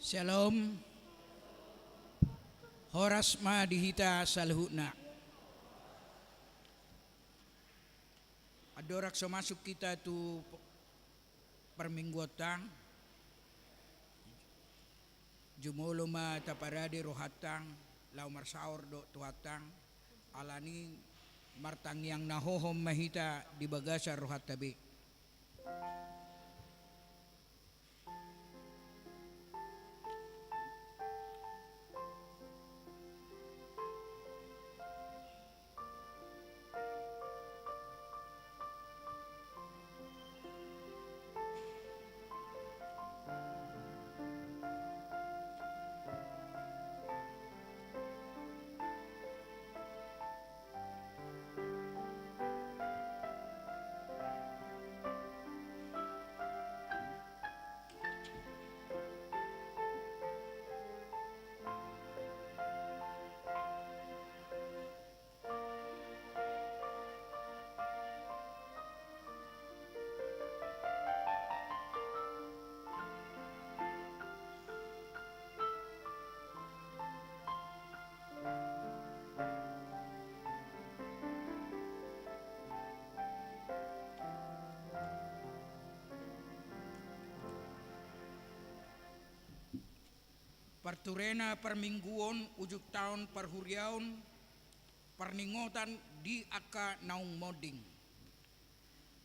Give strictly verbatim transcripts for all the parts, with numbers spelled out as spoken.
Syalom. Horas ma di hita saluhutna. Andorang so masuk hita tu parmingguonta, jumolo ma taparade rohanta laho marsaor dohot Tuhanta. Alani i martangiang na hohom ma hita di bagasan rohanta be. Parturena parmingguon ujung taon parhuriaon, parningotan di angka naung monding.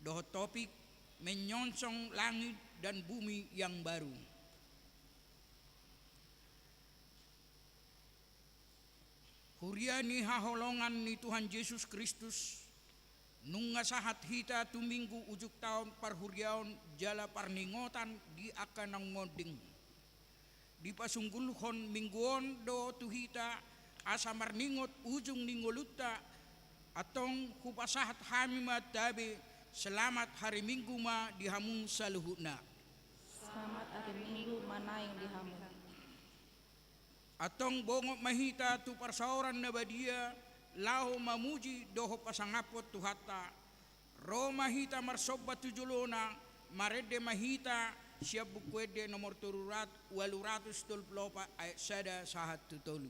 Dohot topik, menyongsong langit dan bumi yang baru. Huria ni haholongan ni Tuhan Jesus Kristus, nunga sahat hita tu minggu ujung taon parhuriaon jala parningotan di angka naung monding. Dipasunggulhon minggu on do tu hita asa marningot ujung ni ngolunta, antong hupasahat hami ma tabe, selamat hari Minggu ma di hamu saluhutna. Selamat hari Minggu ma naeng di hamu. Antong bongot ma hita tu parsaoran na badia, laho mamuji dohot pasangaphon Tuhanta. Ro ma hita marsomba tu jolona, marende ma hita sian Buku Ende nomor tolu rat-, ualu ratus tolu pulu opat ayat sada sahat tu tolu.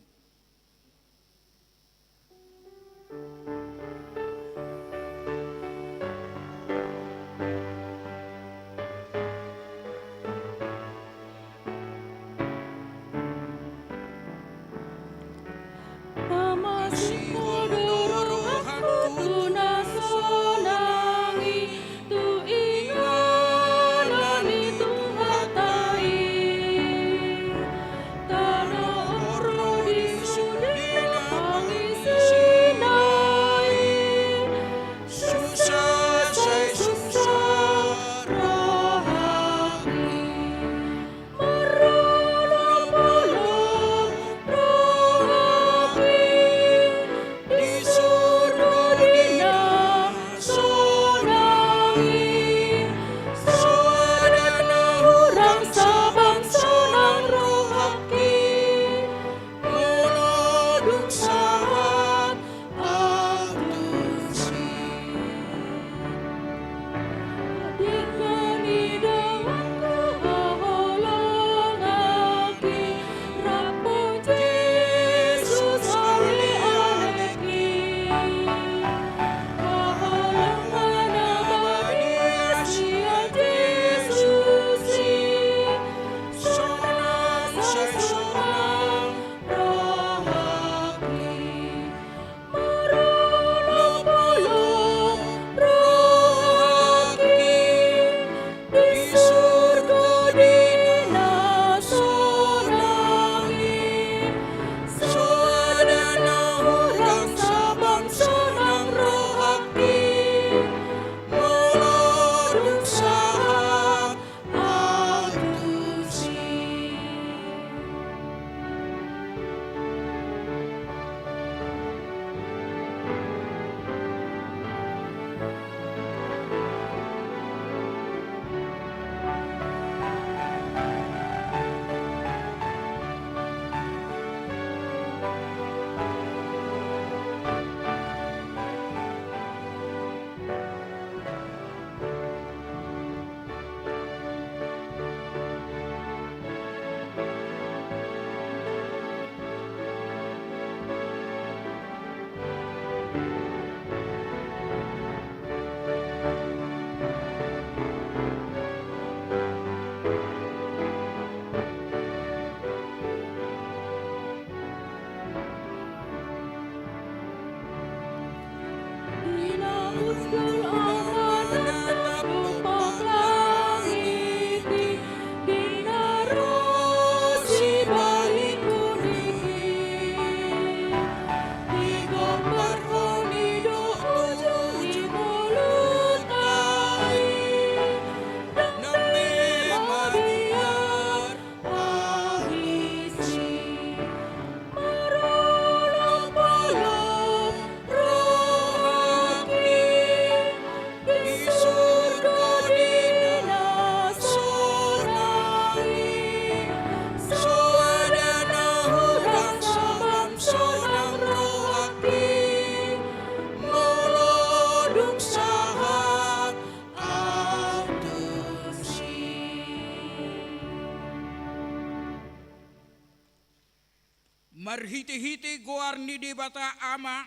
Marhitehite goar ni Debata Ama,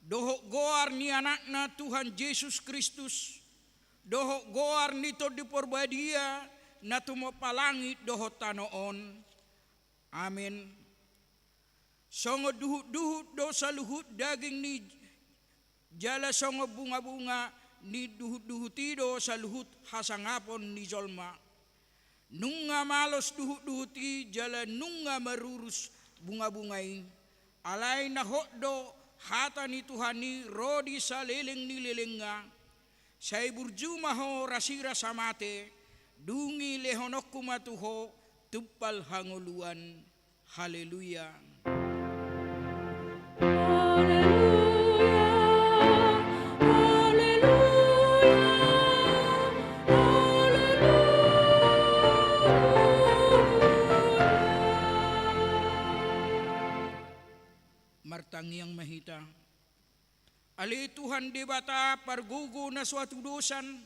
dohot goar ni Anakna Tuhan Jesus Kristus, dohot goar ni Tondi Parbadia, na tumompa langit dohot tano on. Amen. Songon duhutduhut do saluhut daging ni jala songon bungabunga ni duhutduhut i do saluhut hasangapon ni jolma. Nunga malos duhutduhut i jala nunga marurus bungabunga i. Alai na hot do hata ni Tuhan i ro di saleleng ni lelengna. Sai burju ma ho rasirasa mate, dung i lehononku ma tu ho tumpal hangoluan. Haleluya. Haleluya, haleluya, haleluya. Martangiang ma hita. Ale Tuhan Debata pargogo na so hatudosan,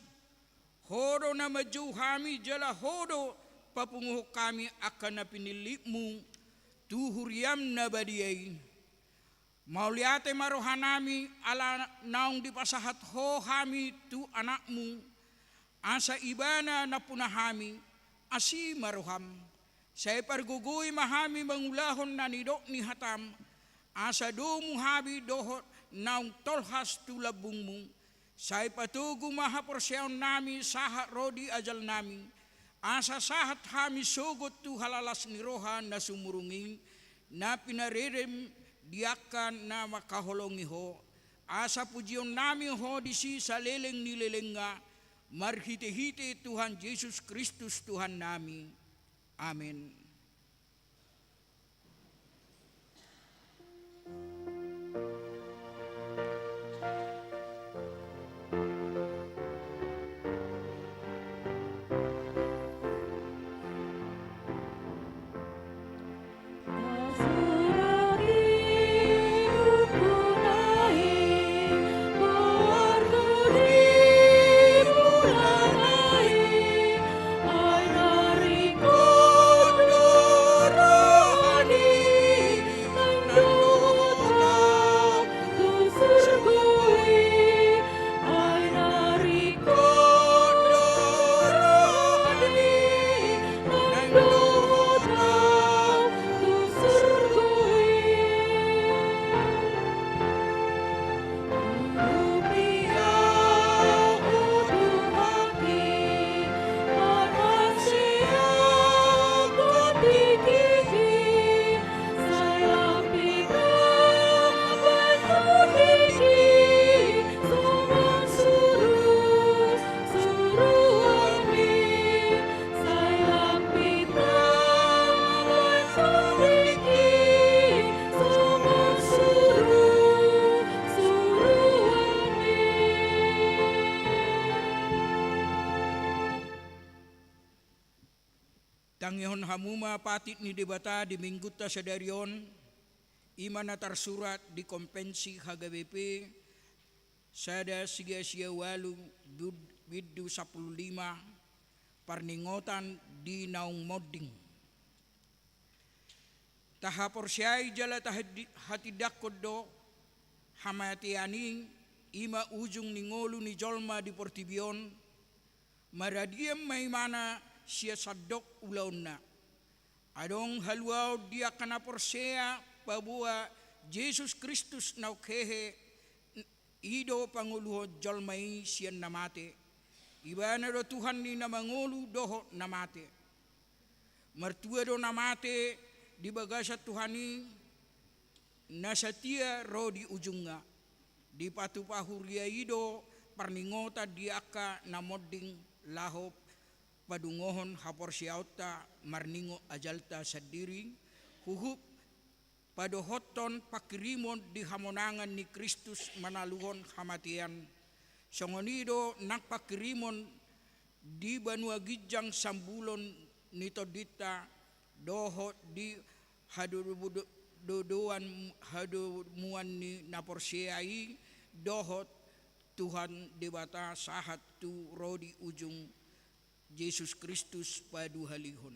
Ho do na manjou hami jala Ho do papunguhon hami angka na pinillitmu tu huriam na badia i. Mauliate ma rohanami ala naung dipasahat Ho hami tu Anakmu, asa Ibana nampuna hami. Asi ma roham. Sai pargogoi ma hami mangulahon na nidok ni hatam, asa domu hami dohot naung tolhas tu lambungmu. Sai patogu ma haporseaonnami sahat ro di ajalnami, asa sahat hami sogot tu halalas ni roha na sumurung i, na pinarerem di angka na mangkaholongi Ho, asa pujionnami Ho disi saleleng ni lelengna, marhitehite Tuhan Jesus Kristus Tuhannami. Amen. Tangihon hamu ma patik ni Debata di minggunta sadari on, i ma na tarsurat di Kompensi H K B P, sada sia sia ualu, bid-, bindu sampulu lima, parningotan di naung monding. Tahaporseai jala tahadi-, hatindangkon do hamatean i, i ma ujung ni ngolu ni jolma di portibi on, maradian ma ibana sian sandok ulaonna. Adong haluaon di angka na porsea paboa Jesus Kristus naung hehe, i do pangoluhon jolma i sian na mate. Ibana do Tuhan ni na mangolu dohot na mate. Martua do na mate di bagasan Tuhan i, na satia ro di ujungna. Dipatupa huria i do parningotan di angka na monding laho padungohon haporseaonta marningot ajalta sandiri, huhut padohothon pangkirimon di hamonangan ni Kristus manaluhon hamatean. Songon i do nang pangkirimon di banua ginjang sambulon ni tondinta, dohot di hadodo-, dodoan, hadomuan ni na porsea i, dohot Tuhan Debata sahat tu ro di ujung Jesus Kristus paduahalihon.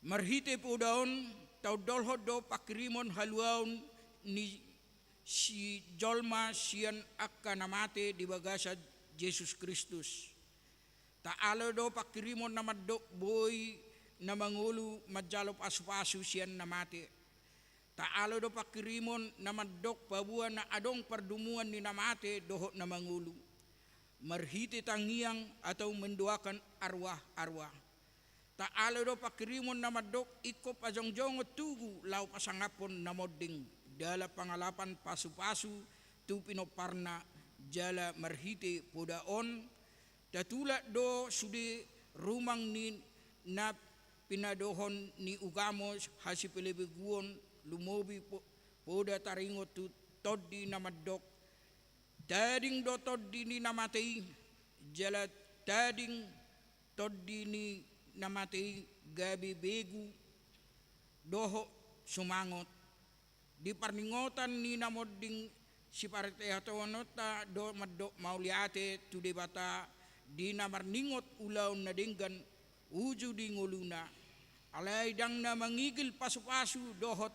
Marhite poda on, Taondolhon do pangkirimon haluaon ni si jolma sian angka na mate di bagasan Jesus Kristus. Taalo do pangkirimon na mandok boi na mangolu manjalo pasupasu sian na mate. Taalo do pangkirimon na mandok paboa na adong pardumuan ni na mate dohot na mangolu marhite tangiang atau mendoakan arwah-arwah. Taalo do pangkirimon na mandok ingkon pajongjongon tugu laho pasangaphon na monding dalan pangalapan pasupasu tu pinomparna. Jala marhite poda on tatulak do sude rumang ni na pinadohon ni ugamo hasipelebeguon, lumobi po-, poda taringot tu tondi na mandok: Tading do tondi ni na mate i, jala tading tondi ni na mate i gabe begu dohot sumangot. Di parningotan ni na monding siparteatononta do mandok mauliate tu Debata di na marningot ulaon na denggan uju di ngoluna. Alai ndang na mangigil pasupasu dohot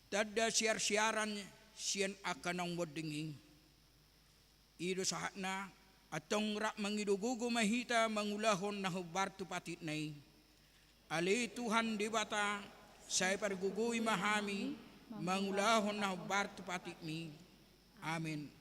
tanda siarsiaran sian angka naung monding i. I do sahatna, antong rap mangido gogo ma hita mangulahon na hombar tu patikna i. Ale Tuhan Debata, sai pargogoi ma hami mangulahon na hombar tu patikmi. Amen.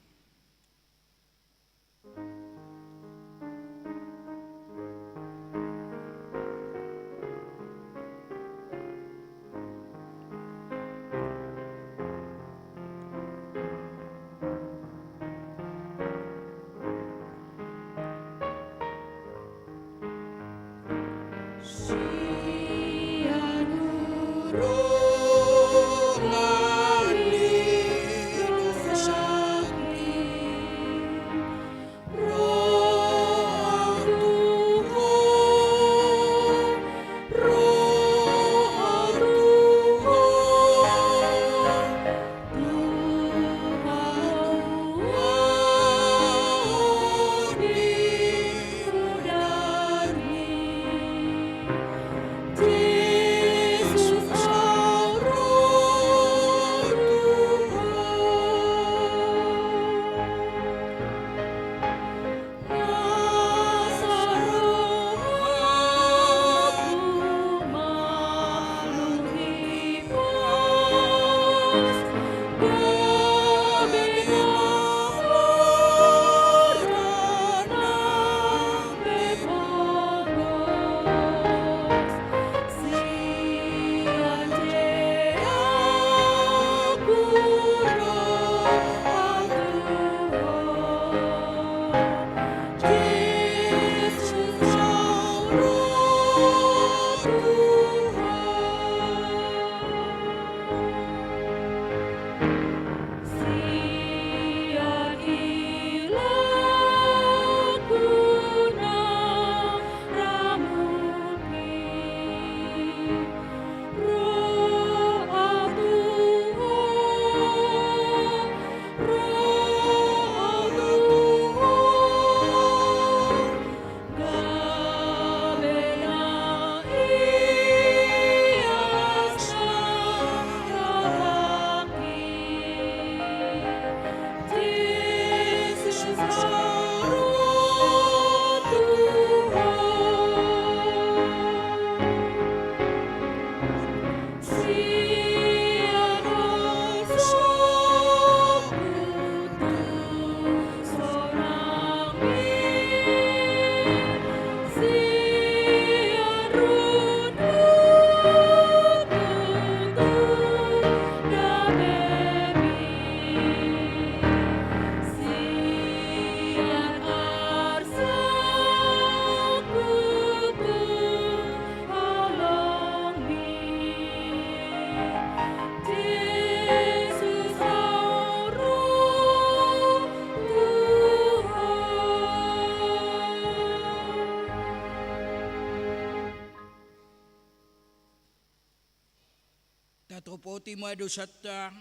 Tatopoti ma dosanta,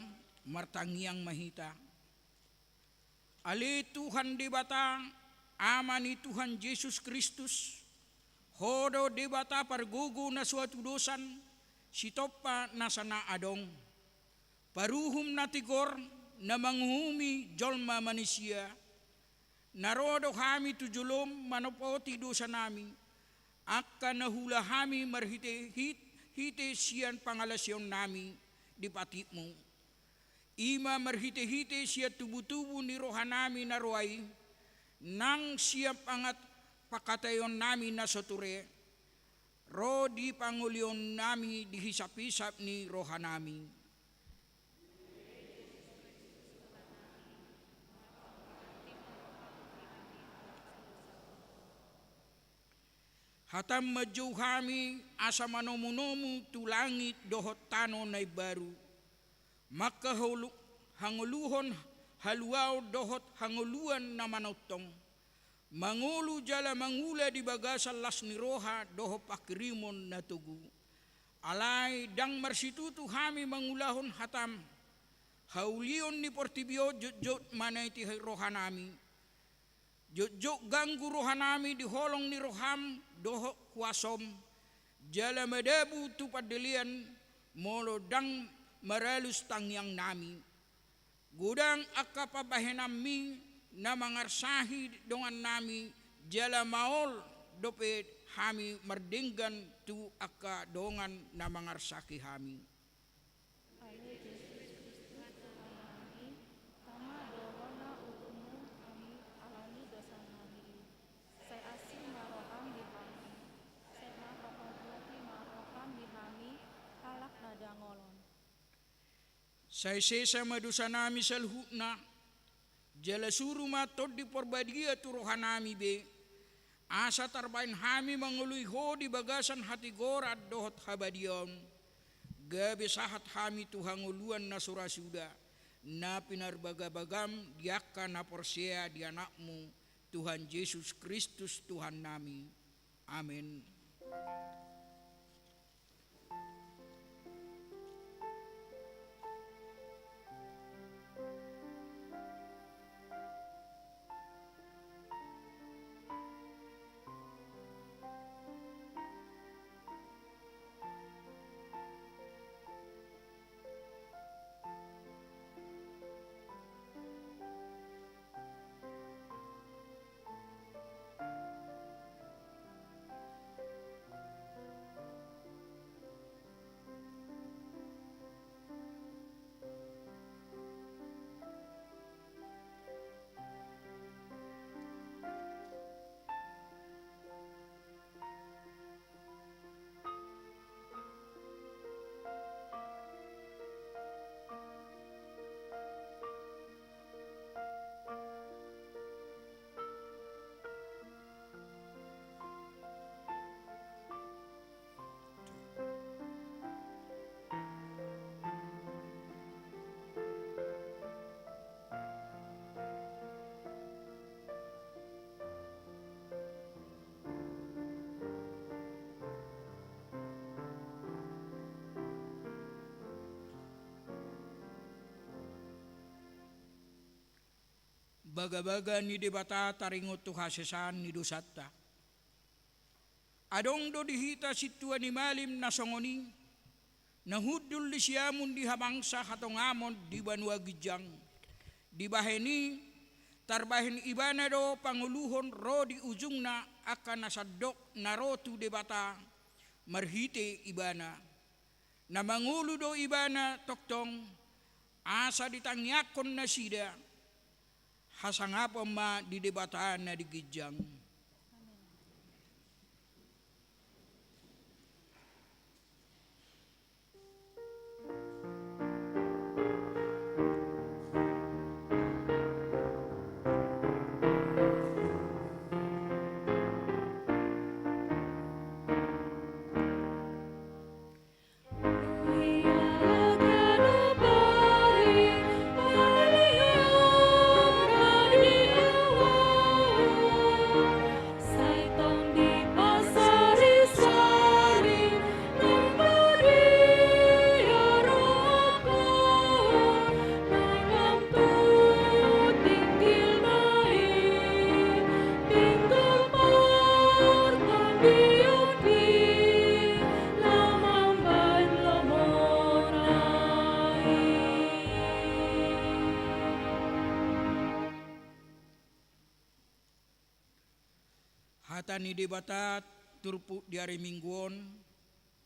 martangiang ma hita. Ale Tuhan Debata, Ama ni Tuhan Jesus Kristus, Ho do Debata pargogo na so hatudosan, Sitompa nasa na adong, paruhum na tigor, na manguhumi jolma manisia, na ro do hami tu jolom manopoti dosanami, angka na huula hami marhite-hit-, hite sian pangalaosionnami di patikmu. I ma marhite-hite sian tubu-tubu ni rohanami na roa i, nang sian pangat-, pangkataionnami na so ture, ro di pangolihonnami di hisap-hisap ni rohanami. Hatam manjou hami asa manomu-nomu tu langit dohot tano na imbaru, mangkaholu-, hangoluhon haluaon dohot hangoluan na manongtong, mangolu jala mangula di bagasan las ni roha dohot panghirimon na togu. Alai ndang marsitutu hami mangulahon hatam, haulion ni portibi on jotjot manaiti rohanami. Jotjot ganggu rohanami di holong ni roham dohot huasom, jala madabu tu pandelean molo ndang maralus tangiangnami. Godang angka pambahenanmi na mangarsahi dongannami, jala maol dope hami mardenggan tu angka dongan na mangarsahi hami. Ale Jesus Kristus Tuhannami, tama do roha ni uhumMu hami ala ni dosanami i. Sai asi ma rohaM di hami, sai ma papabuati ma rohaM di hami halak na dangol on. Sai sesa ma dosanami saluhutna, jala suru ma Tondi Parbadia tu rohanami be, asa tarbahen hami mangoloi Ho di bagasan hatigoran dohot habadiaon, gabe sahat hami tu hangoluan na so ra suda, na pinarbagabagaM di angka na porsea di AnakMu, Tuhan Jesus Kristus Tuhannami. Amen. Bagabaga ni Debata taringot tu hasesaan ni dosanta. Adong do di hita sintua ni malim na songon i, na hundul di siamun di habangsa hatongamon di banua ginjang. Dibahen i, tarbahen Ibana do pangoluhon ro di ujungna angka na sandok na ro tu Debata marhite Ibana. Na mangolu do Ibana tongtong, asa ditangiangkon nasida, hasangapon ma di Debata na di ginjang. Hata ni Debata turpuk di ari Minggu on,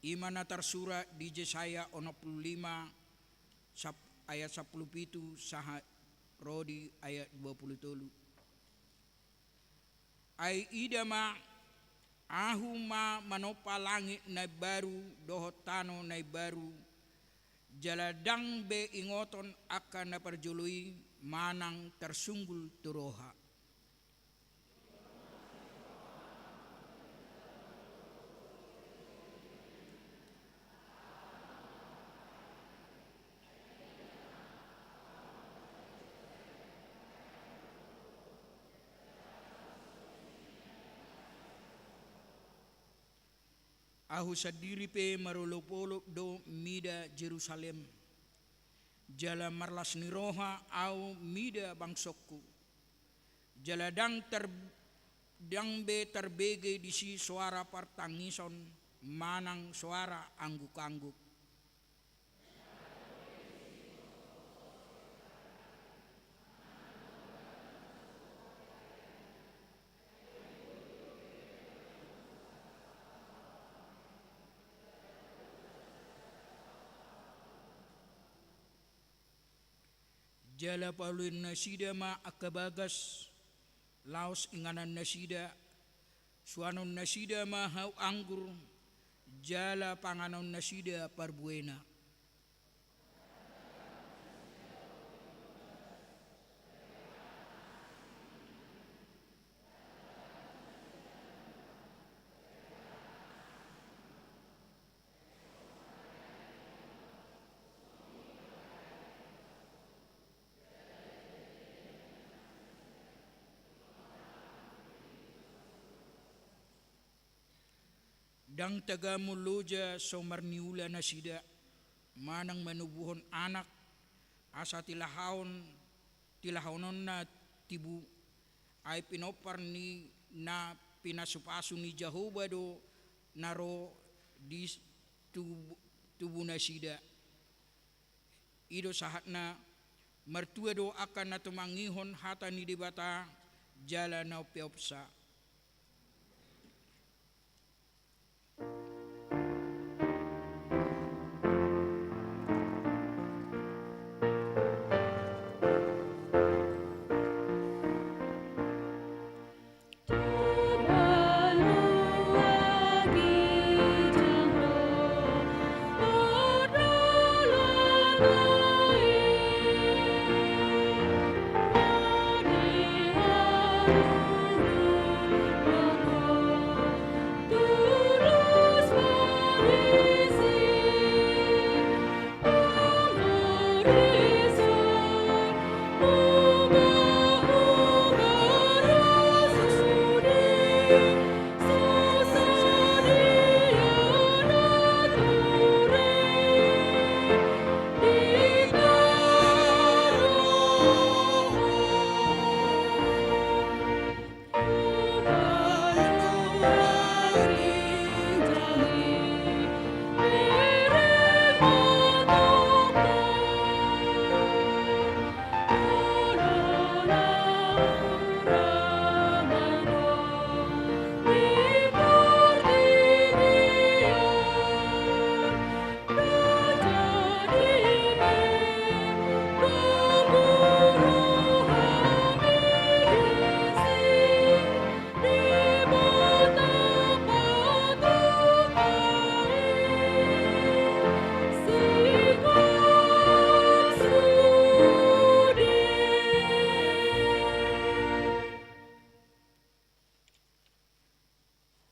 i ma na tarsurat di Jesaya onom pulu lima, sap-, ayat sampulu pitu sahat ro di ayat dua pulu tolu. Ai ida ma, Ahu ma manompa langit na imbaru dohot tano na imbaru, jala ndang be ingoton angka na parjolo i manang tarsunggul tu roha. Ahu sandiri pe marolopolop do mida Jerusalem, jala marlas ni roha Ahu mida bangsongku. Jala ndang tar-, ndang be tarbege disi soara partangison manang soara anggukangguk. Jala pauli nasida ma angka bagas, laos inganan nasida, suanon nasida ma hau anggur, jala panganon nasida parbuena. Ndang tagamon loja so marniula nasida, manang manubuhon anak, asa tilahaon, tilahononna tibu, ai pinompar ni na pinasupasu ni Jahowa do na ro di tubu, tubu nasida. I do sahatna, martua do angka na tumangihon hata ni Debata jala na umpeopsa.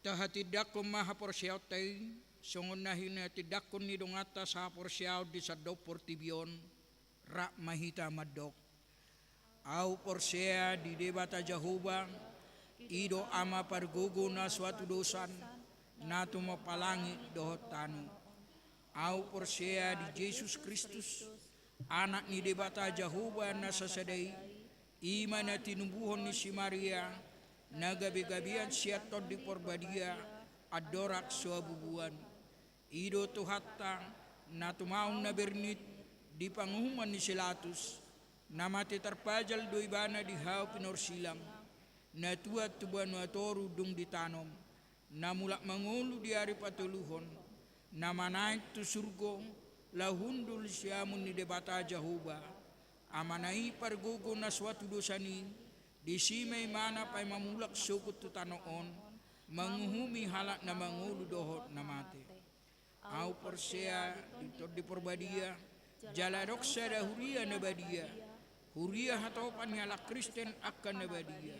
Tahatindangkon ma haporseaonta i, songon na hinatindangkon ni donganta sahaporseaon di sandok portibi on, rap ma hita mandok. Ahu porsea di Debata Jahowa, i do Ama pargogo na so hatudosan, na tumompa langit dohot tano. Ahu porsea di Jesus Kristus, Anak ni Debata Jahowa na sasada i, i ma na tinubuhon ni si Maria, na gabegabean sian Tondi Parbadia, andorang so habubuan. I do Tuhanta, na tumaon na bernit di panguhuman ni si Latus, na mate tarpajal do ibana di hau pinorsilang. Na tuat tu banua toru dung ditanom, na mulak mangolu di ari patoluhon, na manaek tu surgo, laho hundul siamun ni Debata Jahowa, Amana i pargogo na suat tu dosan i, disi ma Ibana paima mulak sogot tu tano on, manguhumi halak na mangolu dohot na mate. Ahu porsea di Tondi Parbadia, jala adong sada huria na badia, huria hatopan ni halak Kristen angka na badia.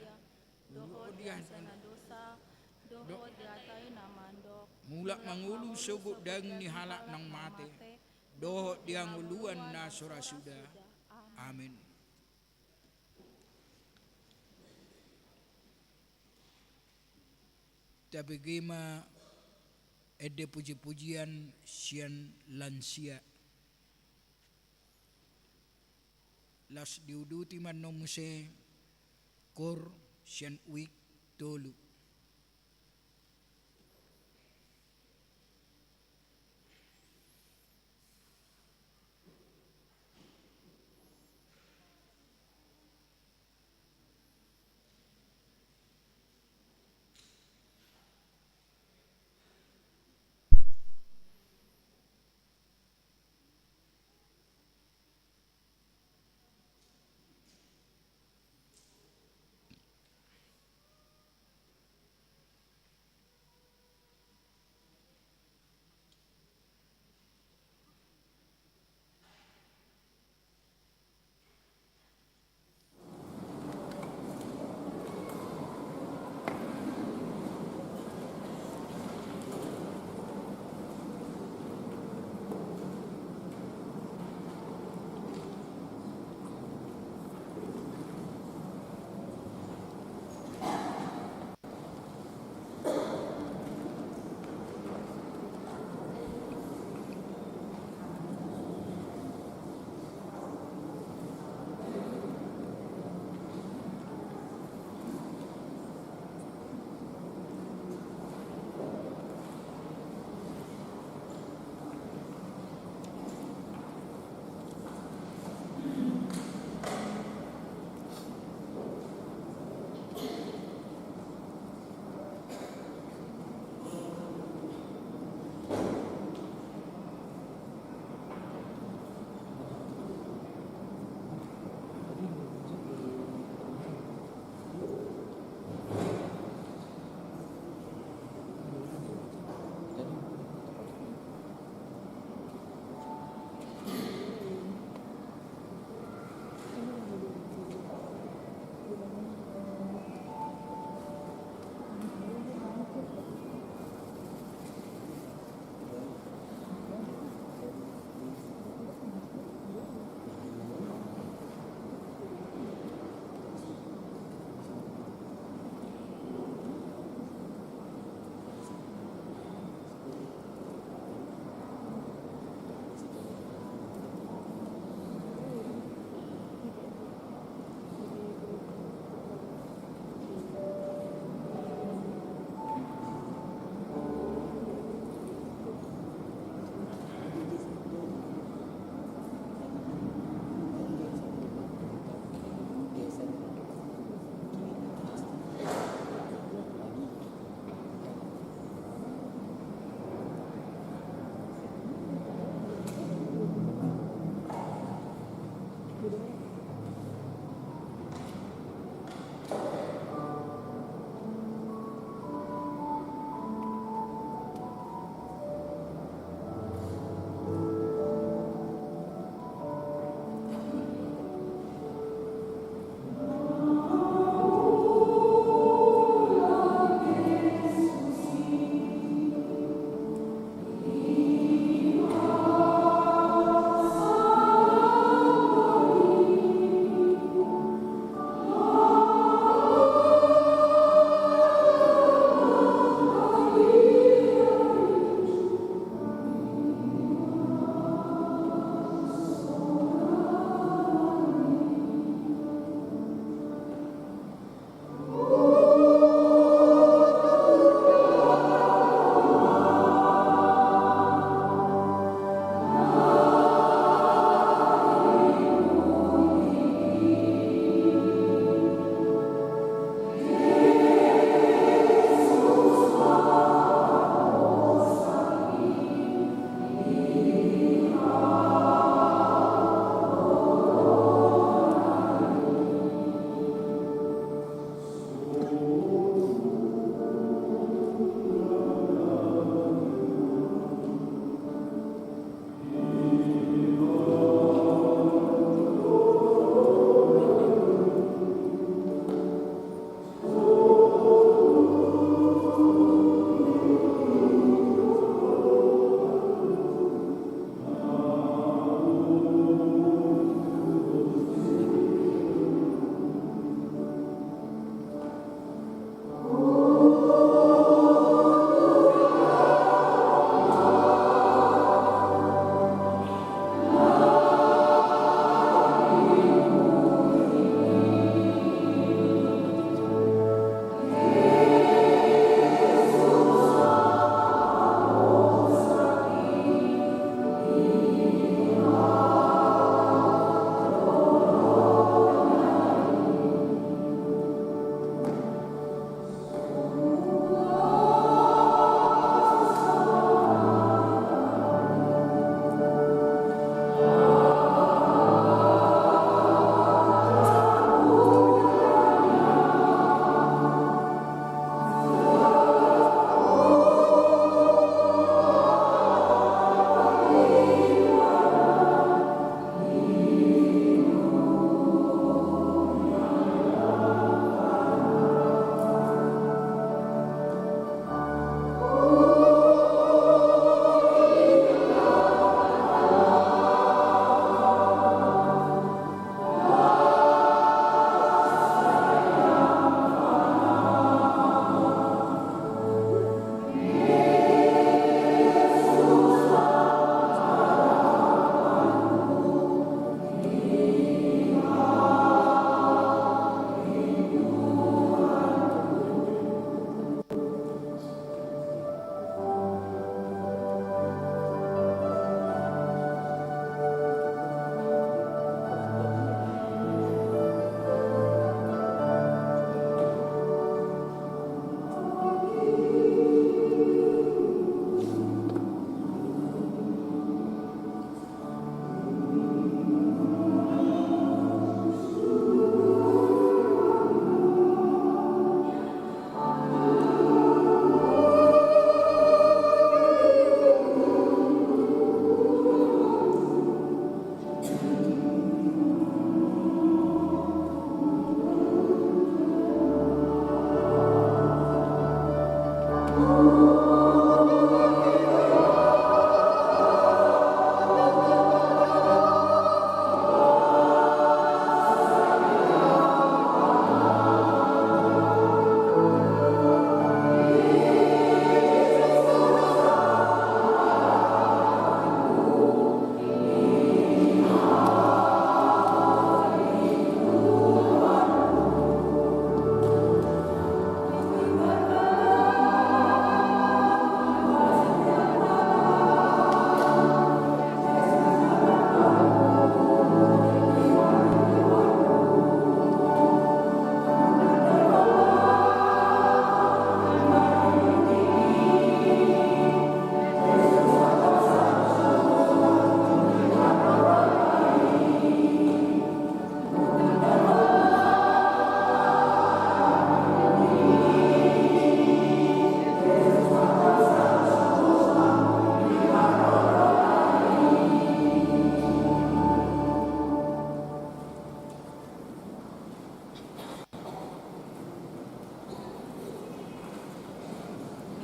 Dohot di dosa, dohot di hata i na mandok. Mulak mangolu sogot daging ni halak naung mate, dohot di hangoluan na so ra suda. Amen. Tabege ma ende puji-pujian sian lansia. Laos diuduti ma annon muse koor sian wijk tolu.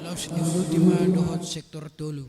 Laos ni Ultima dohot sektor tolu.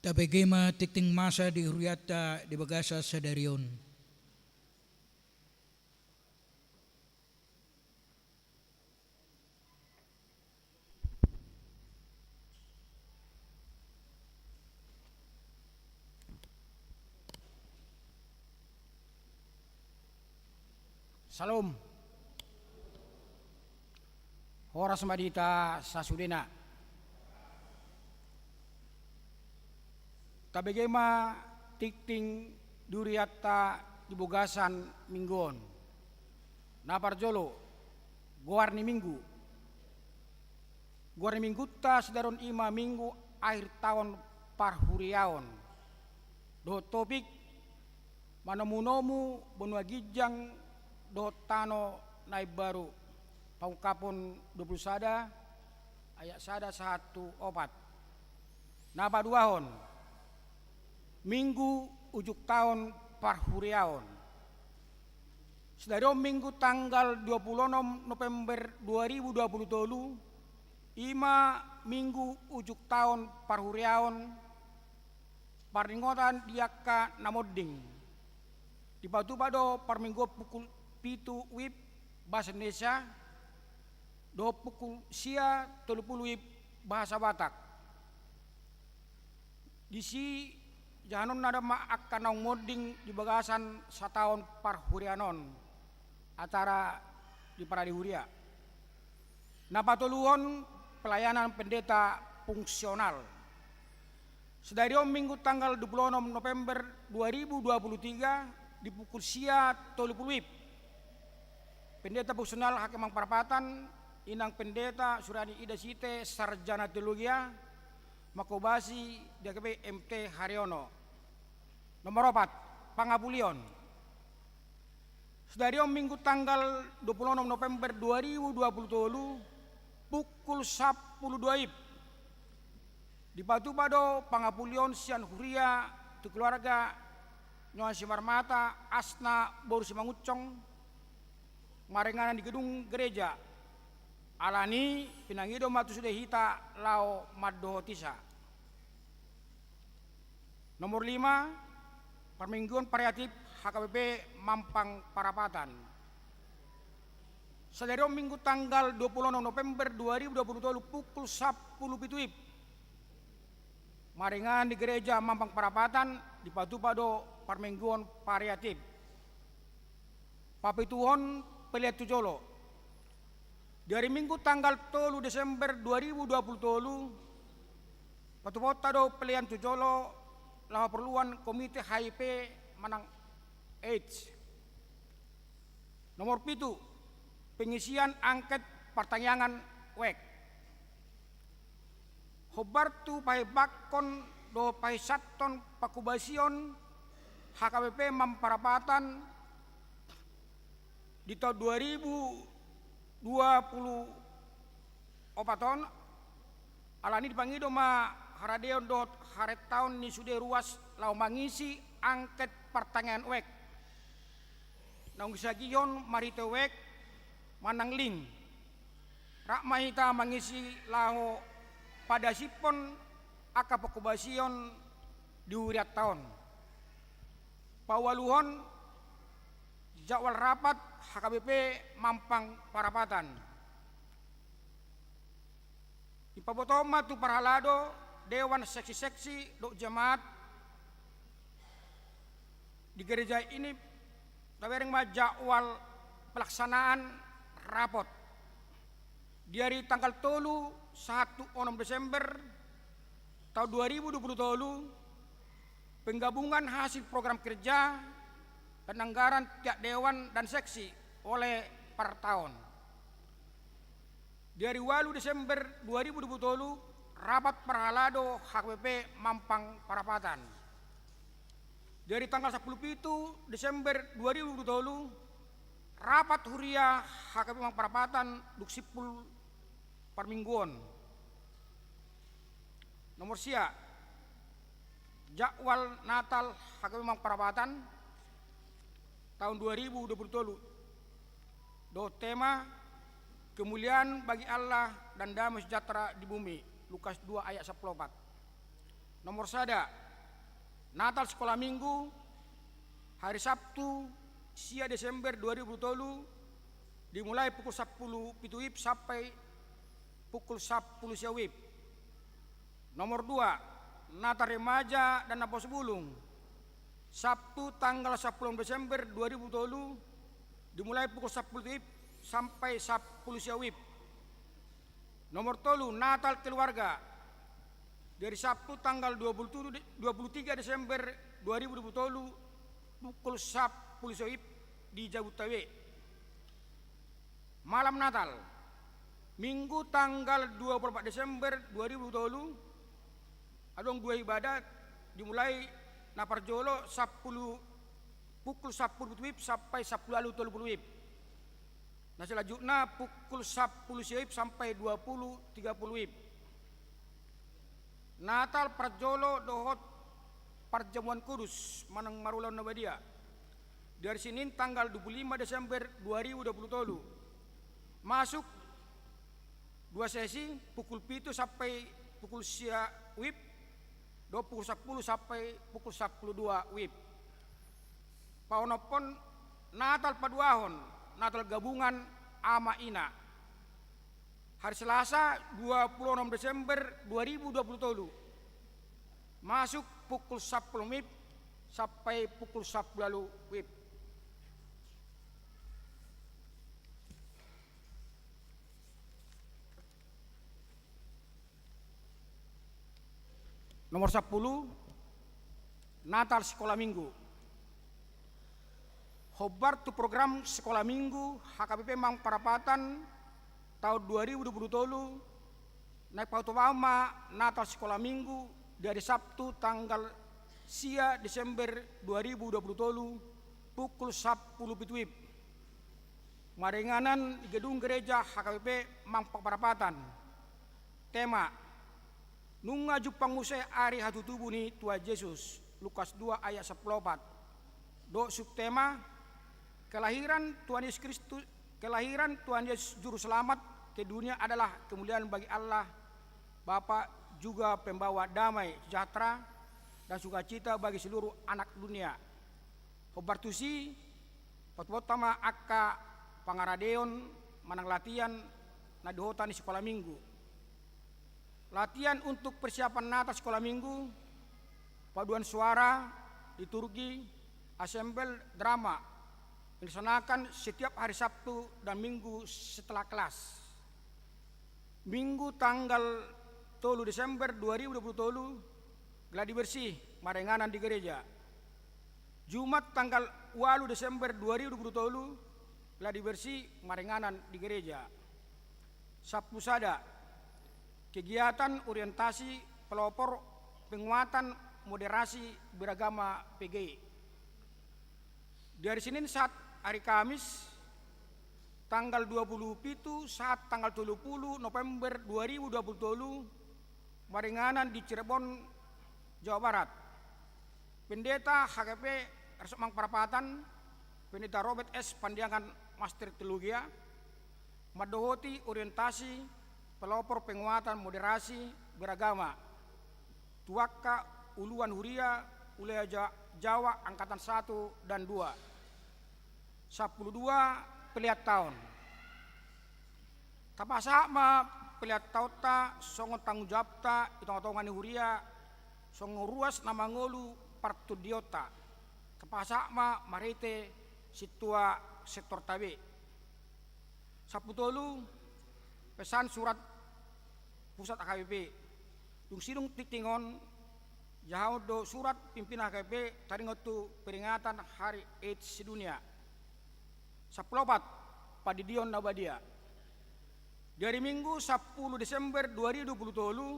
Tabege ma tingting masa di hurianta di bagasan sadari on. Syalom. Horas ma di hita sasudena. Tabege ma tingting di hurianta di bagasan minggu on. Na parjolo, goar ni minggu. Goar ni minggunta sadari on i ma minggu akhir taon parhuriaon. Dohot topik, manomunomu banua ginjang dohot tano na imbaru. Pangungkapon dua pulu sada, ayat sada sahat tu opat. Na paduahon, minggu ujung taon parhuriaon. Sadari on minggu tanggal dua pulu onom November dua ribu dua pulu tolu, i ma minggu ujung taon parhuriaon, parningotan di angka na monding. Dipatupa do parmingguon pukul pitu wib bahasa Indonesia, dohot pukul sia tolu pulu wib bahasa Batak. Disi jahanonna do ma angka naung monding di bagasan sataon parhuriaon on, acara di parade huria. Na patoluhon, pelayanan pendeta fungsional. Sadari on minggu tanggal dua pulu onom November dua ribu dua pulu tiga di pukul sia tolu pulu wib. Pendeta fungsional H K P Mampang Perapatan, Inang Pendeta Suryani Ida Site, sarjana teologia, mangkobasi di H K P M T Haryono. Nomor opat, pangapulion. Sadari on minggu tanggal dua pulu onom November dua ribu dua pulu tolu, pukul sampulu dua wib. Dipatupa do pangapulion sian huria tu keluarga Nyoman Simarmata, Asna boru Simangunsong, maringanan di gedung gereja. Alani pinangido ma tu sude hita laho mandohotisa. Nomor lima, parmingguon variatif H K B P Mampang Perapatan. Sadari on minggu tanggal dua pulu onom November dua ribu dua pulu tolu pukul sampulu pitu wib. Maringanan di gereja Mampang Perapatan, dipatupa do parmingguon variatif. Papituhon, pelean tu jolo. Di ari Minggu tanggal tolu Desember dua ribu dua pulu tolu, patupaonta do pelean tu jolo laho haporluan Komite H I V manang AIDS. Nomor pitu, pengisian angket partangiangan wijk. Hombar tu pahebakkon dohot pahisathon pangkobasion H K B P Mampang Perapatan di taon dua ribu dua pulu opat on, alani dipangido ma haradeon dohot harentaon ni sude ruas laho mangisi angket partangiangan wijk. Naung disagihon marhite wijk manang link. Rap ma hita mangisi laho padasiphon angka pangkobasion di hurianta on. Paualuhon, jadwal rapat H K B P Mampang Perapatan. Dipabotohon ma tu parhalado, dewan seksi-seksi dohot jemaat di gereja ini, tabereng ma jadwal pelaksanaan rapot. Di ari tanggal tolu sahat tu onom Desember taon dua ribu dua pulu tolu, penggabungan hasil program kerja dan anggaran tiap dewan dan seksi oleh per tahun. Di ari ualu Desember dua ribu dua pulu tolu, rapat parhalado H K B P Mampang Perapatan. Di ari tanggal sampulu pitu Desember dua ribu dua pulu tolu, rapat huria H K B P Mampang Perapatan dung simpul parmingguon. Nomor sia, jadwal Natal H K B P Mampang Perapatan taon dua ribu dua pulu tolu. Dohot tema, Kemuliaan bagi Allah dan damai sejahtera di bumi, Lukas dua ayat sampulu opat. Nomor sada, Natal Sikola Minggu, hari Sabtu, sia Desember dua ribu dua puluh tolu, dimulai pukul sampulu pitu WIB sampai pukul sampulu sia WIB. Nomor dua, Natal Remaja dan Naposobulung, Sabtu tanggal sampulu Desember dua ribu dua puluh tolu, dimulai pukul sampulu WIB sampai sampulu sia WIB. Nomor tolu, Natal Keluarga, dari Sabtu tanggal dua puluh tujuh, dua puluh tiga Desember dua ribu dua puluh tolu, pukul sampulu sia WIB di Jabu Tabe. Malam Natal, Minggu tanggal dua puluh empat Desember dua ribu dua puluh tolu, adong dua ibadah, dimulai na parjolo sampulu, pukul sampulu pitu WIB sampai sampulu ualu tolu pulu WIB. Na selanjutna pukul sampulu sia WIB sampai dua pulu tiga pulu WIB. Natal parjolo dohot parjamuan kudus manang marulaon na badia, di hari Senin tanggal dua puluh lima Desember dua ribu dua puluh tolu. Masuk dua sesi, pukul pitu sampai pukul sia WIB, dohot pukul sampulu sampai pukul sampulu dua WIB. Paonomhon Natal paduahon, Natal gabungan ama ina, hari Selasa dua puluh enam Desember dua ribu dua puluh tolu, masuk pukul sampulu WIB sampai pukul sampulu ualu WIB. Nomor sampulu, Natal Sikola Minggu. Hombar tu program Sikola Minggu H K B P Mampang Parapatan taon dua ribu dua puluh tolu, naeng pahutobaon ma Natal Sikola Minggu di hari Sabtu tanggal sia Desember dua ribu dua puluh tolu, pukul sampulu pitu WIB, maringanan di gedung gereja H K B P Mampang Parapatan. Tema: Nunga jumpang muse ari hatutubu ni Tuhan Jesus, Lukas dua ayat sampulu opat. Dohot subtema: Kelahiran Tuhan Yesus Kristus, kelahiran Tuhan Yesus Juru Selamat ke dunia adalah kemuliaan bagi Allah Bapa, juga pembawa damai sejahtera dan sukacita bagi seluruh anak dunia. Hombar tusi, pahutobaonta ma angka pangaradeon manang latihan na di huta ni Sikola Minggu. Latihan untuk persiapan Natal Sikola Minggu, paduan suara, liturgi, asembel, drama, dilaksanakan setiap hari Sabtu dan Minggu setelah kelas. Minggu tanggal tolu Desember dua ribu dua puluh tolu, gladi bersih, maringanan di gereja. Jumat tanggal ualu Desember dua ribu dua puluh tolu, gladi bersih, maringanan di gereja. Sampulu sada, kegiatan orientasi pelopor penguatan moderasi beragama P G I. Di hari Senin sahat hari Kamis, tanggal dua puluh pitu sahat tanggal tolu pulu November dua ribu dua puluh tolu, maringanan di Cirebon, Jawa Barat. Pendeta H K P Resort Mampang Parapatan, Pendeta Robert S Pandiangan, Master Teologia, mandohoti orientasi pelopor penguatan moderasi beragama tu angka uluan huria wilayah Ja-, Jawa angkatan satu dan dua. Sampulu dua, pelean taon. Tapasahat ma pelean taonta songon tanggung jawabta di tonga-tonga ni huria, songon ruas na mangolu partondionta. Tapasahat ma marhite sintua sektorta be. Sampulu tolu, pesan surat pusat H K B P. Dung sidung tingting on, jahaon do surat pimpinan H K B P taringot tu peringatan Hari AIDS sedunia. Sampulu opat, pandidion na badia. Di hari Minggu sampulu Desember dua ribu dua puluh tolu,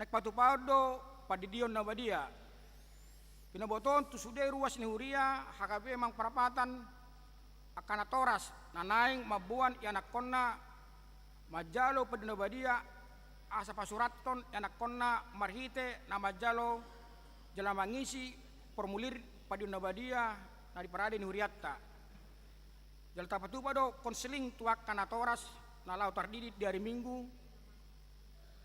naeng patupaon do pandidion na badia. Pinobotohon tu sude ruas ni huria H K B Mampang Parapatan angka natoras na naeng mamboan ianakhonna manjalo pandidion na badia, asa pasurathon ianakhonna marhite na manjalo jala mangisi formulir pandidion na badia na diparade ni hurianta. Jala tapatupa do konseling tu angka natoras na laho tardidi di hari Minggu,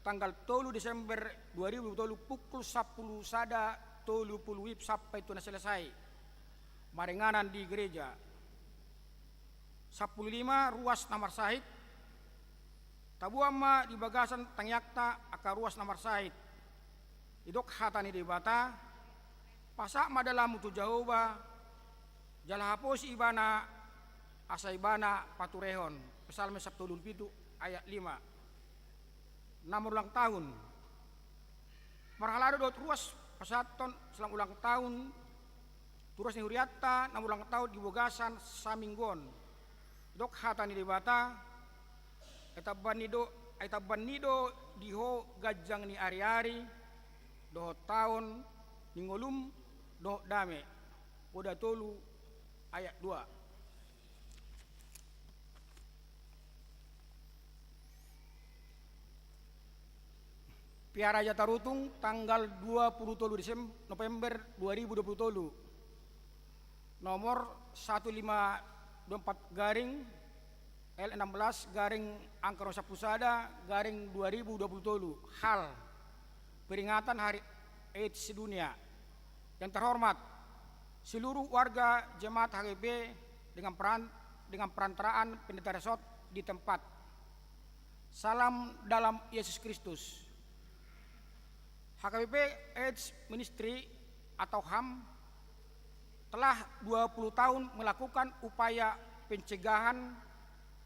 tanggal tolu Desember dua ribu dua puluh tolu pukul sampulu sada tolu puluh WIB sampai tu na selesai maringanan di gereja. Sampulu lima ruas na marsahit, taboan ma di bagasan tangiangta angka ruas na marsahit. Didok hata ni Debata, pasahat ma dalanmu tu Jahowa, jala haposi ibana, asa ibana paturehon. Psalmen sampulu pitu ayat lima. Na marulang tahun. Parhalado dohot ruas pasahathon selamat ulang tahun tu ruas ni hurianta na marulang tahun di bagasan saminggu on. Didok hata ni Debata, ai tamban ni do, ai tamban ni do di ho ganjang ni ariari, dohot taon ni ngolum dohot dame. Poda tolu ayat dua. Piara Jatarutung, tanggal dua puluh tolu Desem-, November dua ribu dua puluh tolu. Nomor satu lima dua empat garing L enam belas garing angka rong sampulu sada garing dua ribu dua puluh tolu. Hal: peringatan Hari AIDS sedunia. Yang terhormat seluruh warga jemaat H K B P dengan peran-, dengan perantaraan pendeta resort di tempat. Salam dalam Yesus Kristus. H K B P AIDS Ministry atau HAM telah dua puluh tahun melakukan upaya pencegahan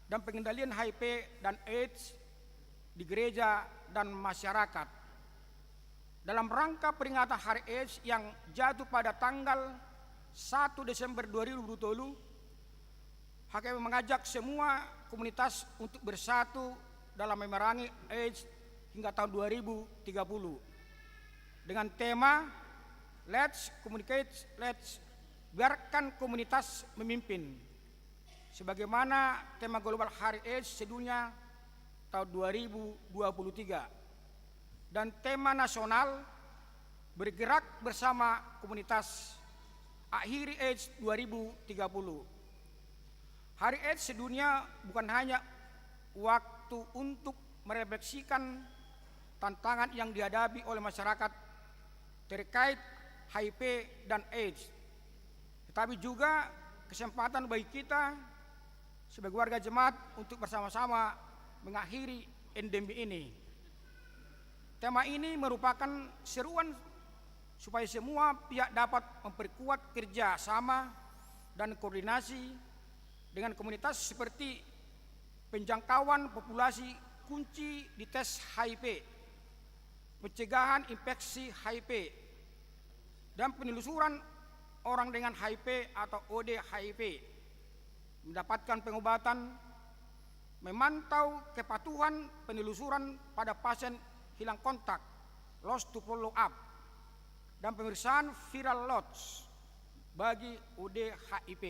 dan pengendalian H I V dan AIDS di gereja dan masyarakat. Dalam rangka peringatan Hari AIDS yang jatuh pada tanggal satu Desember dua ribu dua puluh tolu, H K B P mengajak semua komunitas untuk bersatu dalam memerangi AIDS hingga tahun dua ribu tiga puluh, dengan tema Let's Communicate, Let's, Biarkan Komunitas Memimpin, sebagaimana tema global Hari AIDS sedunia tahun dua ribu dua puluh tiga, dan tema nasional Bergerak Bersama Komunitas, Akhiri AIDS dua ribu tiga puluh. Hari AIDS sedunia bukan hanya waktu untuk merefleksikan tantangan yang dihadapi oleh masyarakat terkait H I V dan AIDS, tetapi juga kesempatan bagi kita sebagai warga jemaat untuk bersama-sama mengakhiri endemi ini. Tema ini merupakan seruan supaya semua pihak dapat memperkuat kerja sama dan koordinasi dengan komunitas seperti penjangkauan populasi kunci di tes H I V, pencegahan infeksi H I V, dan penelusuran orang dengan H I V atau O D H I V, mendapatkan pengobatan, memantau kepatuhan penelusuran pada pasien hilang kontak, lost to follow up, dan pemeriksaan viral loads bagi O D H I V.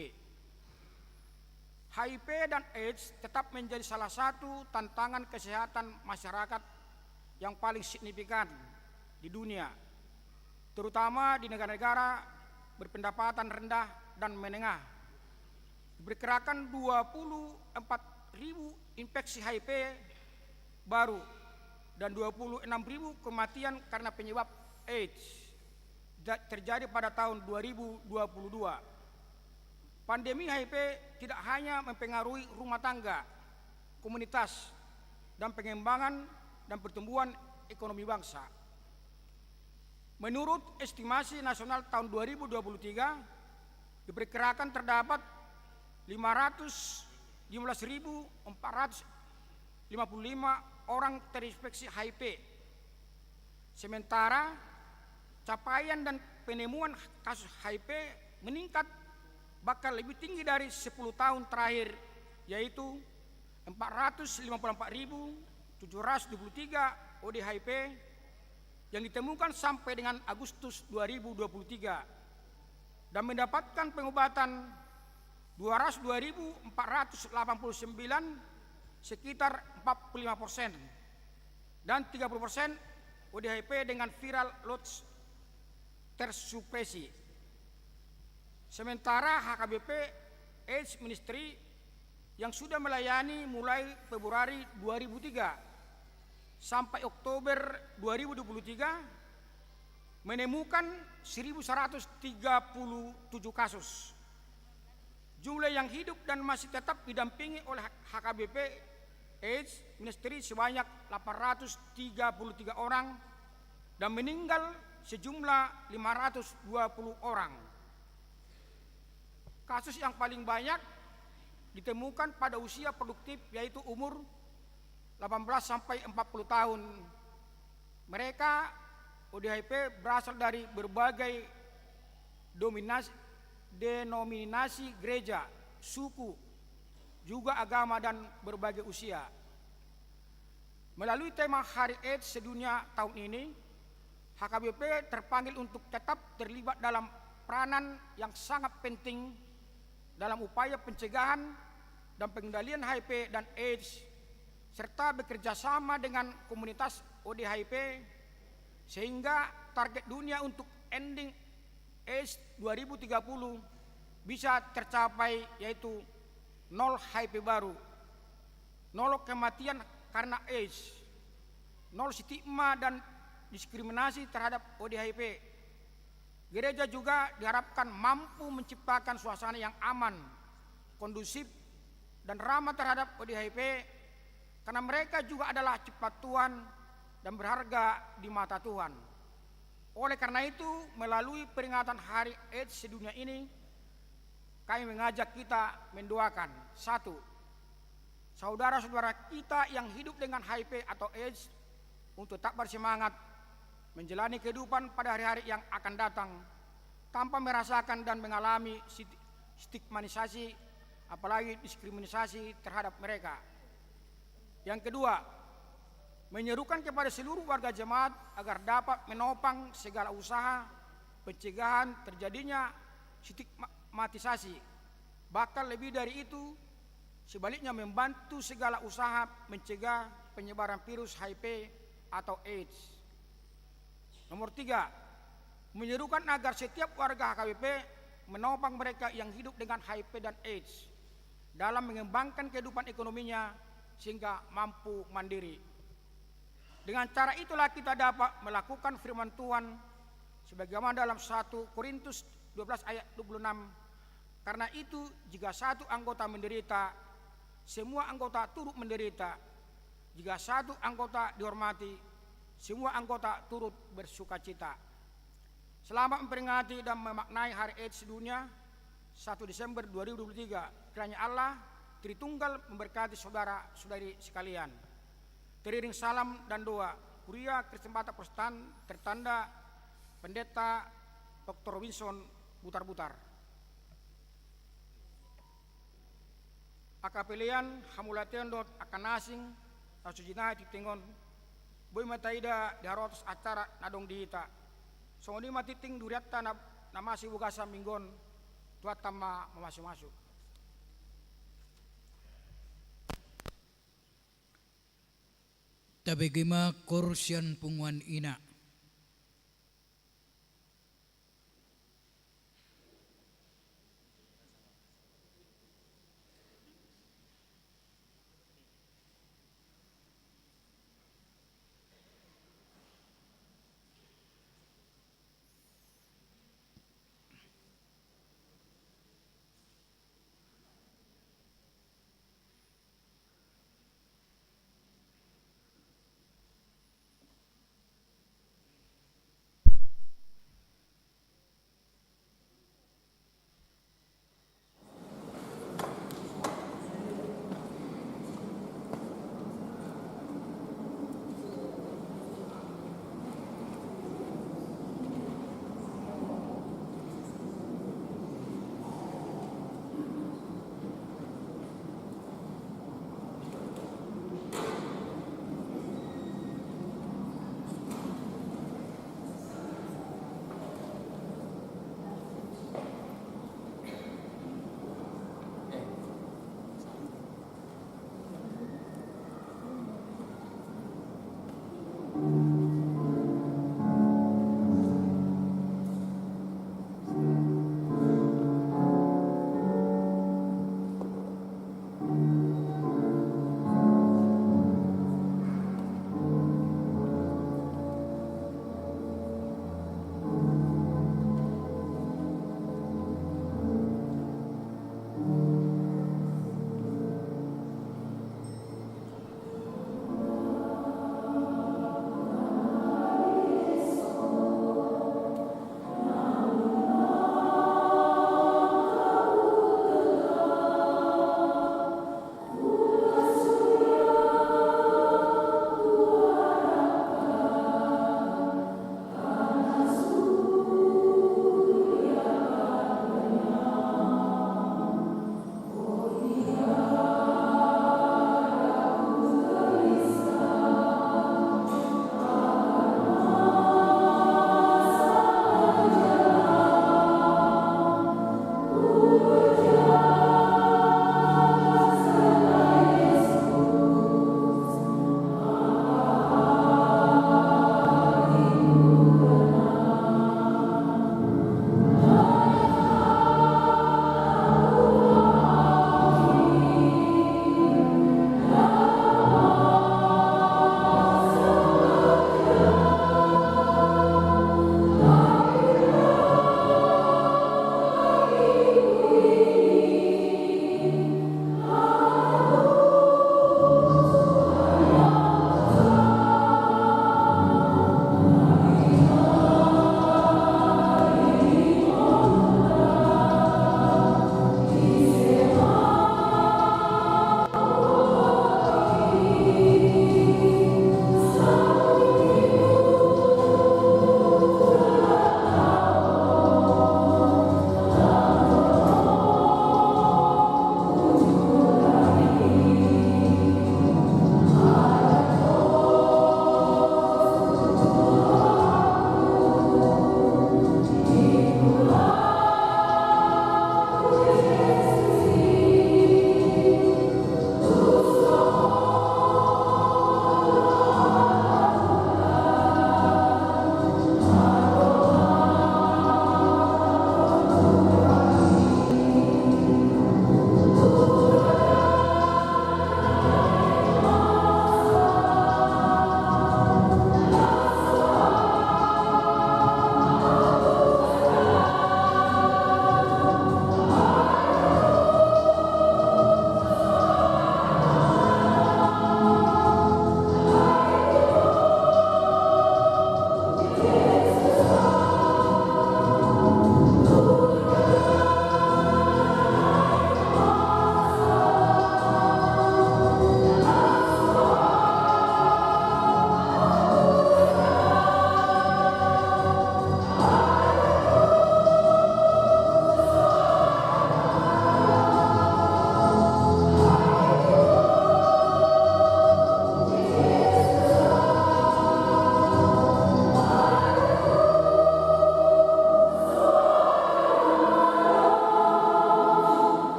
H I V dan AIDS tetap menjadi salah satu tantangan kesehatan masyarakat yang paling signifikan di dunia, terutama di negara-negara berpendapatan rendah dan menengah. Diperkirakan dua puluh empat ribu infeksi H I V baru dan dua puluh enam ribu kematian karena penyebab AIDS da-, terjadi pada tahun dua ribu dua puluh dua. Pandemi H I V tidak hanya mempengaruhi rumah tangga, komunitas, dan pengembangan dan pertumbuhan ekonomi bangsa. Menurut estimasi nasional tahun dua ribu dua puluh tiga, diperkirakan terdapat lima ratus lima belas ribu empat ratus lima puluh lima orang terinfeksi H I V. Sementara, capaian dan penemuan kasus H I V meningkat bahkan lebih tinggi dari sepuluh tahun terakhir, yaitu empat ratus lima puluh empat ribu tujuh ratus dua puluh tiga O D H I V yang ditemukan sampai dengan Agustus dua ribu dua puluh tiga, dan mendapatkan pengobatan dua ratus dua ribu empat ratus delapan puluh sembilan, sekitar empat puluh lima persen, dan tiga puluh persen O D H I V dengan viral loads tersupresi. Sementara H K B P AIDS Ministry yang sudah melayani mulai Februari dua ribu tiga sampai Oktober dua ribu dua puluh tiga menemukan seribu seratus tiga puluh tujuh kasus. Jumlah yang hidup dan masih tetap didampingi oleh H K B P AIDS Ministry sebanyak delapan ratus tiga puluh tiga orang dan meninggal sejumlah lima ratus dua puluh orang. Kasus yang paling banyak ditemukan pada usia produktif, yaitu umur delapan belas sampai empat puluh tahun. Mereka O D H I P berasal dari berbagai dominasi, denominasi gereja, suku, juga agama dan berbagai usia. Melalui tema Hari AIDS Sedunia tahun ini, H K B P terpanggil untuk tetap terlibat dalam peranan yang sangat penting dalam upaya pencegahan dan pengendalian H I V dan AIDS, serta bekerja sama dengan komunitas O D H I P, sehingga target dunia untuk ending AIDS dua ribu tiga puluh bisa tercapai, yaitu nol H I V baru, nol kematian karena AIDS, nol stigma dan diskriminasi terhadap O D H I P. Gereja juga diharapkan mampu menciptakan suasana yang aman, kondusif, dan ramah terhadap O D H I P, karena mereka juga adalah ciptaan Tuhan dan berharga di mata Tuhan. Oleh karena itu, melalui peringatan Hari AIDS Sedunia ini, kami mengajak kita mendoakan, satu, saudara-saudara kita yang hidup dengan H I V atau AIDS untuk tetap bersemangat menjalani kehidupan pada hari-hari yang akan datang tanpa merasakan dan mengalami sti-, stigmatisasi, apalagi diskriminasi terhadap mereka. Yang kedua, menyerukan kepada seluruh warga jemaat agar dapat menopang segala usaha pencegahan terjadinya stigmatisasi. Bahkan lebih dari itu, sebaliknya membantu segala usaha mencegah penyebaran virus H I V atau AIDS. Nomor tiga, menyerukan agar setiap warga H K B P menopang mereka yang hidup dengan H I V dan AIDS dalam mengembangkan kehidupan ekonominya sehingga mampu mandiri. Dengan cara itulah kita dapat melakukan firman Tuhan sebagaimana dalam satu Korintus dua belas ayat dua puluh enam, "Karena itu, jika satu anggota menderita, semua anggota turut menderita. Jika satu anggota dihormati, semua anggota turut bersukacita." Selamat memperingati dan memaknai Hari AIDS Sedunia, satu Desember dua ribu dua puluh tiga. Kiranya Allah Tritunggal memberkati saudara-saudari sekalian. Teriring salam dan doa, Kuria Kristen Batak Protestan, tertanda Pendeta Doktor Robinson Butarbutar. Angka pelean, hamauliateon dohot angka na asing na so jinai tingting on, boi ma taida di haroros acara na adong di hita. Songon i ma tingting durianta na, na masa di bagasan minggu on. Tuhanta ma mamasumasu. Tabege ma koor sian punguan ina.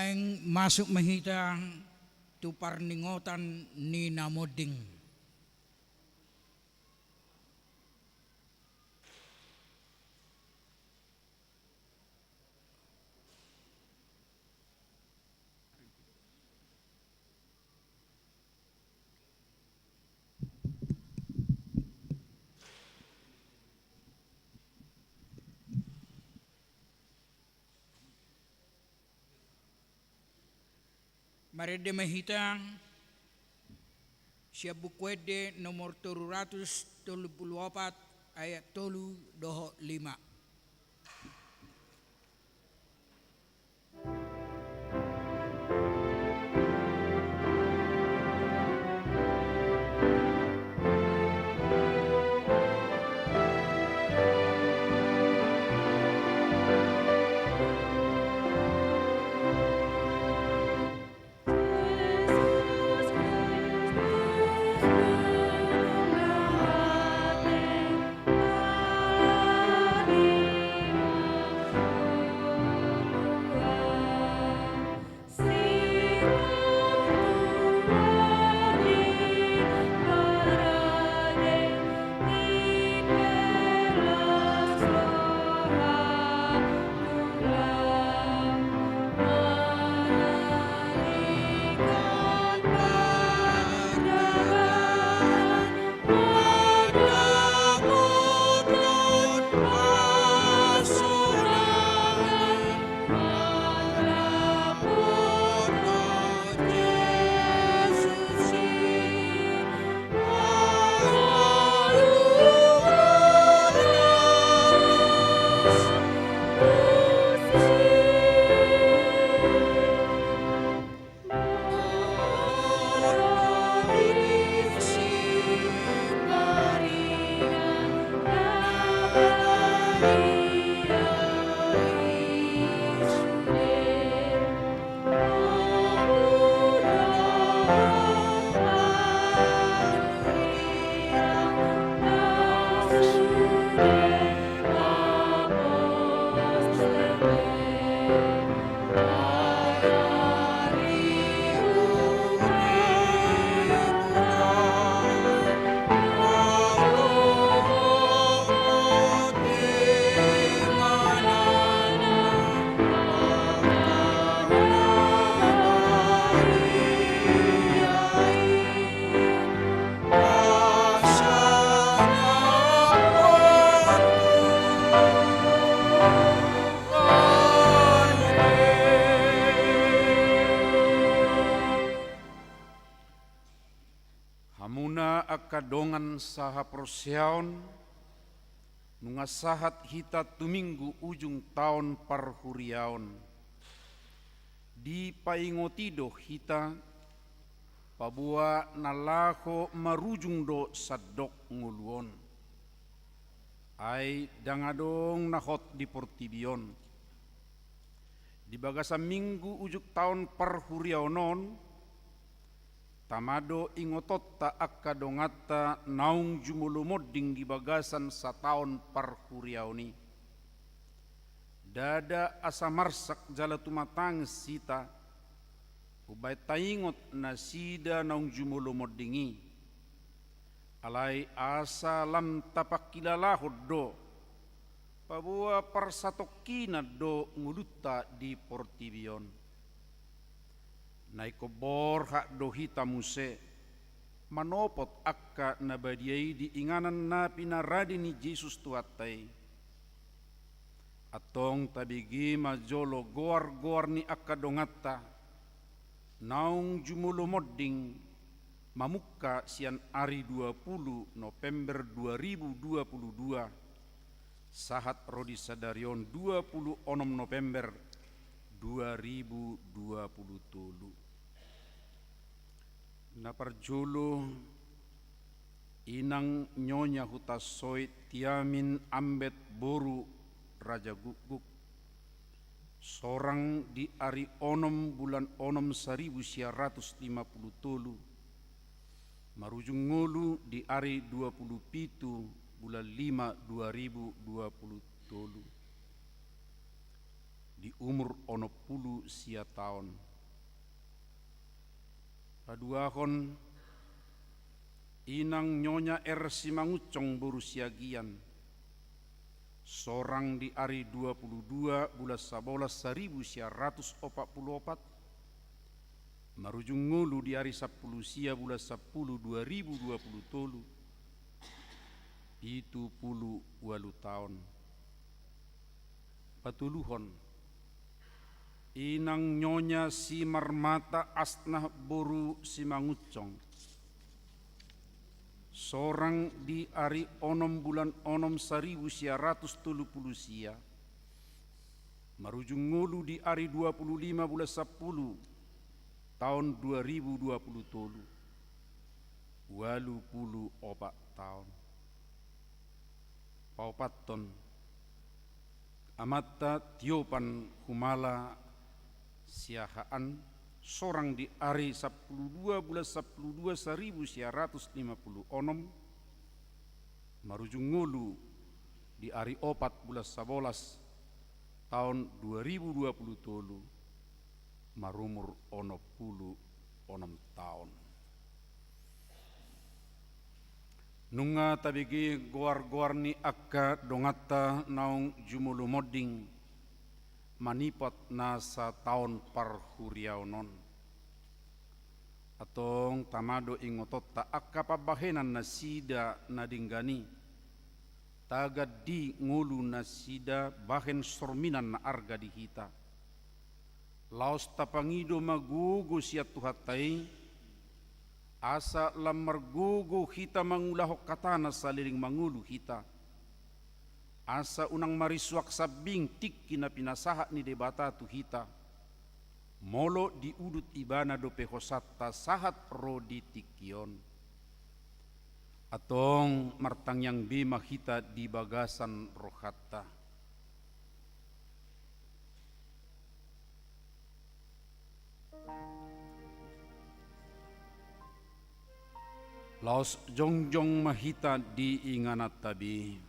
Naeng masuk ma hita tu parningotan ni na monding. Marende ma hita sian Buku Ende nomor tolu ratus tolu pulu opat, ayat tolu dohot lima. Hamuna angka dongan sahaporseaon, nunga sahat hita tu Minggu ujung taon parhuriaon. Dipaingoti do hita, paboa na laho marujung do sandok ngolu on. Ai ndang adong na hot di portibi on. Di bagasan Minggu ujung taon parhuriaon on, tama do ingotonta angka donganta naung jumolo monding di bagasan sataon parhuriaon i. Ndada asa marsak jala tumatangis hita, umbaen taingot nasida naung jumolo monding i. Alai asa lam tapangkilalahon do, paboa parsatongkinan do ngolunta di portibi on. Na ingkon borhat do hita muse, manopot angka na badia i di inganan na pinarade ni Jesus Tuhanta i. Antong tabege ma jolo goar-goar ni angka donganta, naung jumolo monding, mamungka sian ari dua pulu November dua ribu dua pulu dua, sahat ro di sadari on dua pulu onom November dua ribu dua pulu tolu. Na parjolo, Inang Nyonya Hutasoit Tiamin Ambet boru Raja Gukguk, sorang di ari onom bulan onom saribu sia ratus lima pulu tolu, marujung ngolu di ari dua pulu pitu bulan lima dua ribu dua pulu tolu, di umur onom pulu sia taon. Paduahon, inang Nyonya R. Simangunsong boru Siagian, sorang di ari dua pulu dua bulan sabolas saribu sia ratus opat pulu opat, marujung ngolu di ari sampulu sia bulan sampulu dua ribu dua pulu tolu, pitu pulu ualu taon. Patoluhon, inang Nyonya Simarmata Asnah boru Simangunsong, sorang di ari onom bulan onom saribu sia ratus tolu pulu sia, marujung ngolu di ari dua pulu lima bulan sampulu taon dua ribu dua pulu tolu, ualu pulu opat taon. Paopathon, amanta Tiopan Humala Siahaan, sorang di ari sampulu dua bulan sampulu dua saribu sia ratus lima pulu onom, marujung ngolu di ari opat bulan sabolas taon dua ribu dua pulu tolu, marumur onom pulu onom taon. Nunga tabege goar-goar ni angka donganta naung jumolo monding manipot nasa taon parhuriaon on. Antong tama do ingotonta angka pambahenan nasida na denggan i, tagan di ngolu nasida bahen sorminan na arga di hita. Laos tapangido ma gogo sian Tuhanta i, asa lam margogo hita mangulahon hatana saleleng mangolu hita. Asa unang marisuak sambing tingki na pinasahat ni Debata tu hita, molo diudut Ibana dope hosanta sahat ro di tingki on. Antong martangiang be ma hita di bagasan rohanta. Laos jongjong ma hita di ingananta be.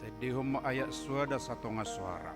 Taendehon ma ayat sada satonga soara.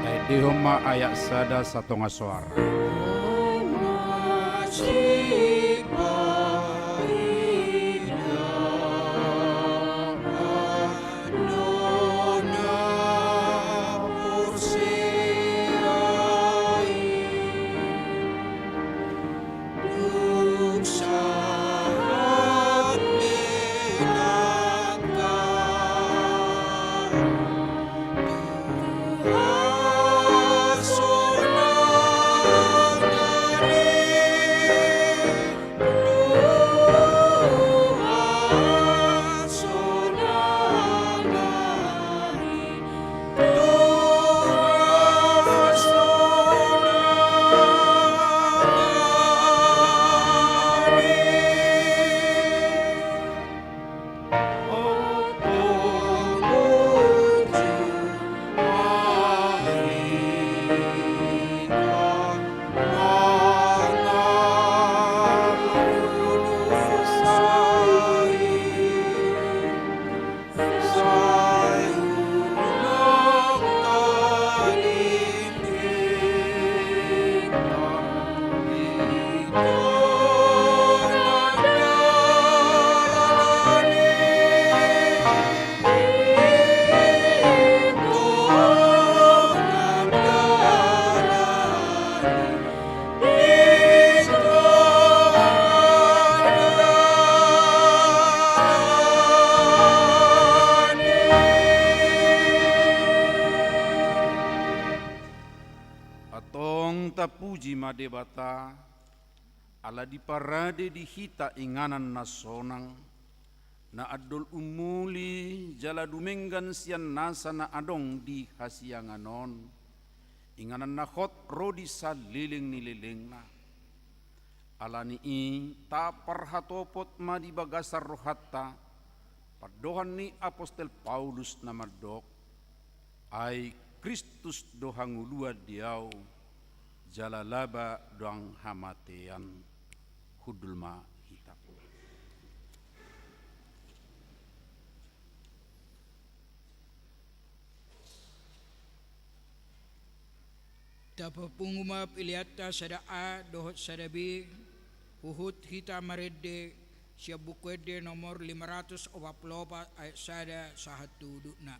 Taendehon ma ayat sada satonga soara. Puji ma Debata, ala diparade di hita inganan na sonang, na andol umuli jala dumenggan sian nasa na adong di hasiangan on, inganan na hot ro di saleleng ni lelengna. Ala ni i, taparhatopot ma di bagasan rohanta pandohan ni apostel Paulus na mandok: Ai Kristus do hangoluan di ahu, jala laba doang hamatean. Hundul ma hita. Tapapungu ma peleanta sada A dohot sada B, huhut hita marende sian Buku Ende nomor lima ratus opat pulu opat ayat sada sahat tu dudukna.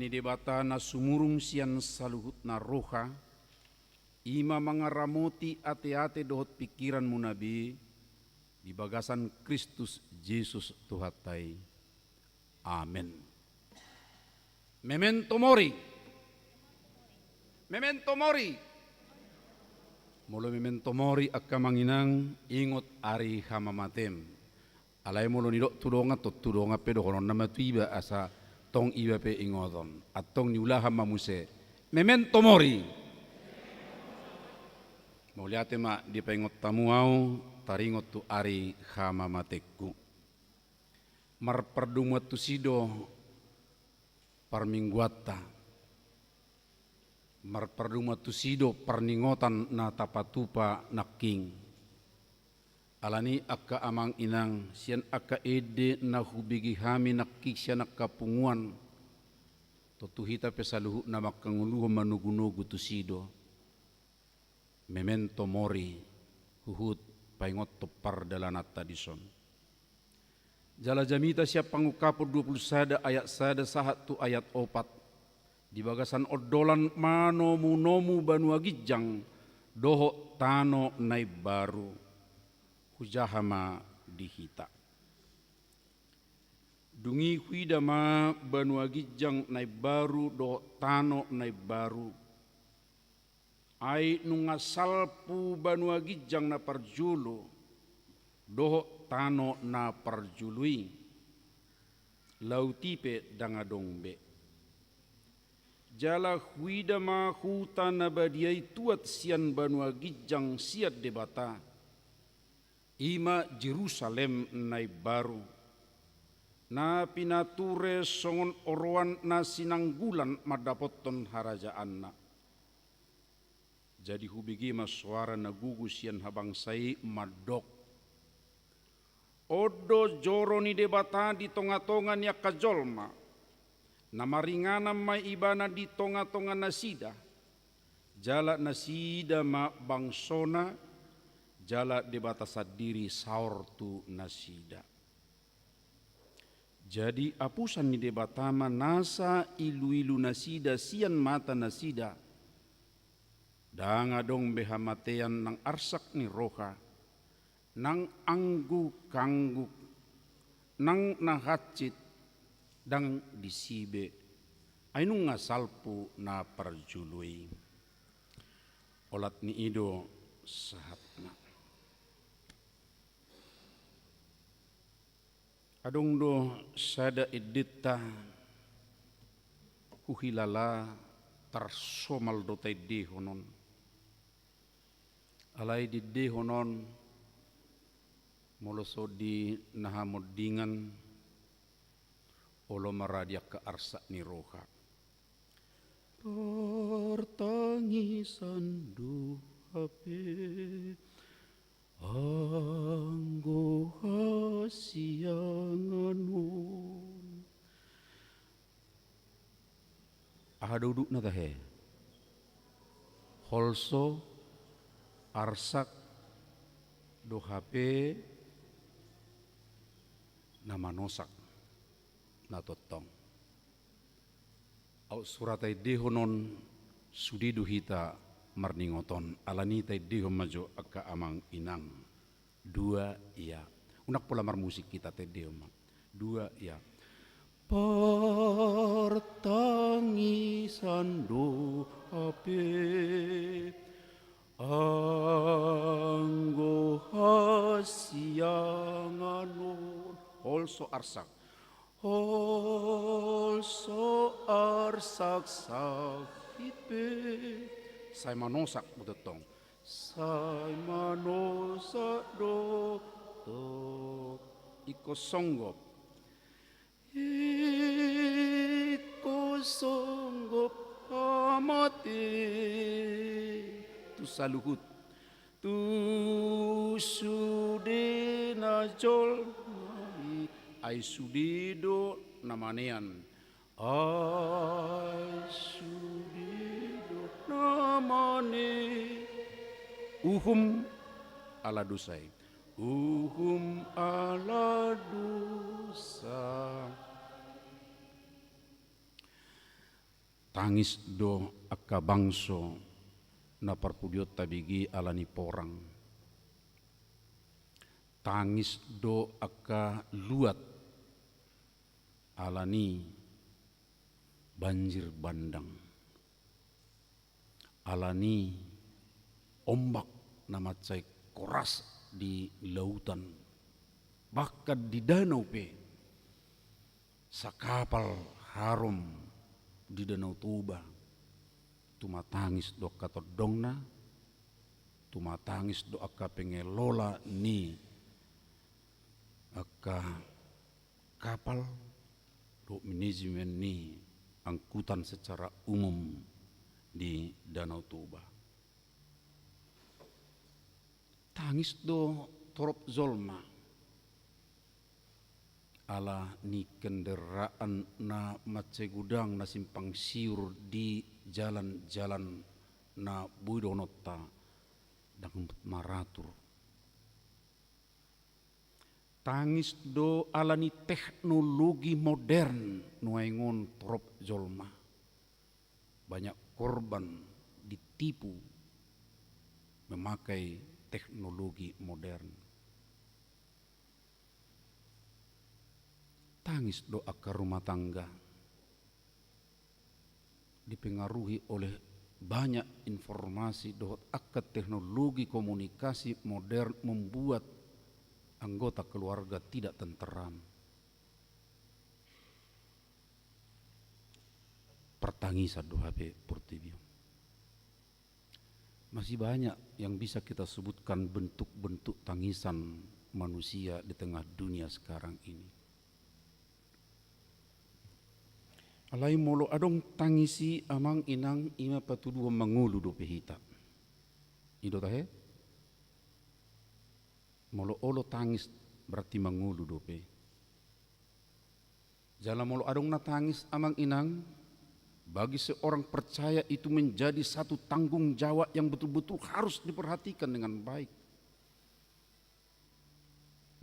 Debata na sumurung sian saluhutna roha, i ma mangaramoti ateate dohot pingkiranmuna be di bagasan Kristus Jesus Tuhanta i. Amen. Memento mori. Memento mori. Molo memento mori, angka amang inang, ingot ari hamamatem. Alai molo nidok tu dongan, tong tu dongan pe dohononna ma tu iba, asa tong iba pe ingoton. Antong niulahan ma muse. Memento mori. Mauliate ma dipaingot hamu au, taringot tu ari hamamatenku. Marpardomuan tusi do parmingguanta. Marpardomuan tusi do parningotan na tapatupa nangkin. Alani, angka amang inang, sian angka ende na hubege hami nangkin sian angka punguan, tontu hita pe saluhutna mangkangoluhon manogunogu tusi do. Memento mori, huhut paingothon pardalananta dison. Jala jamita sian Pangungkapon dua pulu sada ayat sada sahat tu ayat opat. Di bagasan ondolan manomunomu banua ginjang dohot tano na imbaru. Hujaha ma di hita. Dung i huida ma banua ginjang na imbaru dohot tano na imbaru. Ai nunga salpu banua ginjang na parjolo dohot tano na parjolo i. Laut i pe ndang adong be. Jala huida ma huta na badia i tuat sian banua ginjang sian Debata, i ma Jerusalem na imbaru, na pinature songon oroan na sinanggulan mandapothon harajaanna. Jadi hubege ma soara na gogo sian habangsa i mandok: On do joro ni Debata di tongatonga ni angka jolma, na maringanan ma Ibana di tongatonga nasida, jala nasida ma bangsona, jala Debata sandiri saor tu nasida. Jadi apusan ni Debata ma nasa iluilu nasida sian mata nasida. Ndang adong be hamatean nang arsak ni roha, nang angguk-angguk, nang na hansit, ndang disi be, ai nunga salpu na parjolo i. Olat ni i do sahatna. Adong do sada endenta huhilala, tarsomal do taendehon on. Alai diendehon on molo so di na hamondingan, olo ma ra di angka arsak ni roha. Partangisan do hape anggo hasiangan on. Aha do udutna tahe? Holso, arsak, do hape na manosak. Na tongtong. Aut so ra taendehon on, sude do hita marningot on, alani i taendehon ma jo angka amang inang. Dua, ia. Unang pola marmusik hita, taendehon ma. Dua, ia. Partangisan do hape anggo hasiangan on. Holso arsak. Holso arsak sahit pe. Sai manosak do tongtong. Sai manosak do tongtong. Ingkon songgop. Ingkon songgop hamate tu saluhut. Tu sude na jolma i, ai sude do na manean. Ai sude do na manean. Uhum ala dosa i. Uhum ala dosa. Tangis do angka bangso na parpudionta bege ala ni porang. Tangis do angka luat ala ni banjir bandang, ala ni ombak na mansai koras di lautan, bahkan di danau pe. Sakapal harom di Danau Toba, tumatangis do angka tondongna, tumatangis do angka pengelola ni angka kapal dohot manajemen ni angkutan secara umum di Danau Toba. Tangis do torop jolma ala ni kendaraan na mansai godang na simpang siur di jalan-jalan na boi dohononta ndang maratur. Tangis do ala ni teknologi modern nuaeng on torop jolma. Banyak korban ditipu memakai teknologi modern. Tangis do angka rumah tangga dipengaruhi oleh banyak informasi dohot angka teknologi komunikasi modern membuat anggota keluarga tidak tenteram. Partangisan do hape portibi on. Masih banyak yang bisa kita sebutkan bentuk-bentuk tangisan manusia di tengah dunia sekarang ini. Alai molo adong tangis i amang inang, ima patuduhon mangolu dope hita. I do tahe? Molo olo tangis berarti mangolu dope. Jala molo adong na tangis amang inang, bagi seorang percaya itu menjadi satu tanggung jawab yang betul-betul harus diperhatikan dengan baik.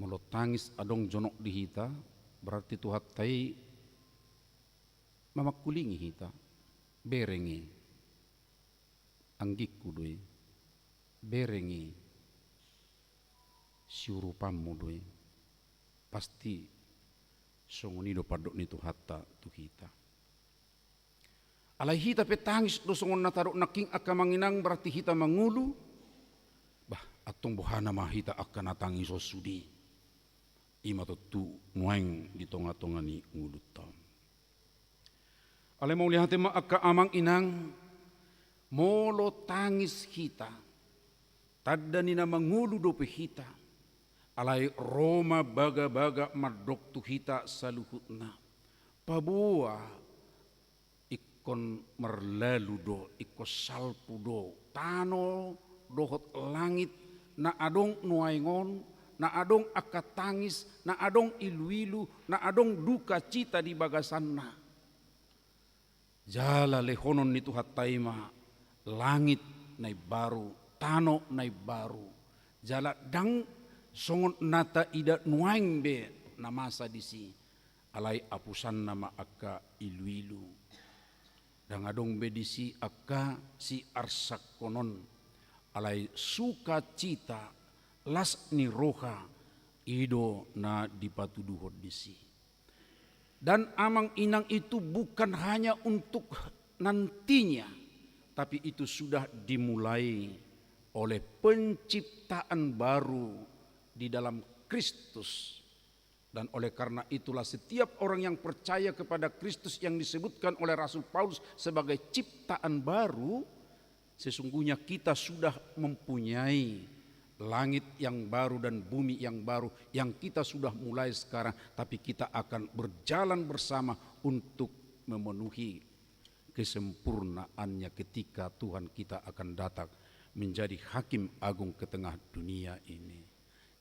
Molo tangis adong jonok di hita, berarti Tuhanta i mamangkulingi hita. Bereng i. Anggingku do i. Bereng i. Siurupanmu do i. Pasti songon i do pandok ni Tuhanta tu hita. Alai hita pe tangis do songon na tadok nangkin angka amang inang, berarti hita mangolu. Bah, antong boha nama hita angka na tangis on sude. Ima tontu nuaeng di tonga-tonga ni ngolunta on. Alai mauliate ma angka amang inang, molo tangis hita, tanda ni na mangolu dope hita. Alai ro ma baga-baga mandok tu hita saluhutna. Paboa ingkon marlalu do, ingkon salpu do tano dohot langit na adong nuaeng on, na adong angka tangis, na adong ilu-ilu, na adong dukacita di bagasanna. Jala lehonon ni Tuhanta i ma langit na imbaru, tano na imbaru. Jala ndang songon na taida nuaeng be na masa disi. Alai apusanna ma angka ilu-ilu. Ndang adong be disi angka siarsangkonon. Alai sukacita, las ni roha, i do na dipatuduhon disi. Dan amang inang itu bukan hanya untuk nantinya, tapi itu sudah dimulai oleh penciptaan baru di dalam Kristus. Dan oleh karena itulah setiap orang yang percaya kepada Kristus yang disebutkan oleh Rasul Paulus sebagai ciptaan baru, sesungguhnya kita sudah mempunyai langit yang baru dan bumi yang baru yang kita sudah mulai sekarang, tapi kita akan berjalan bersama untuk memenuhi kesempurnaannya ketika Tuhan kita akan datang menjadi hakim agung ke tengah dunia ini.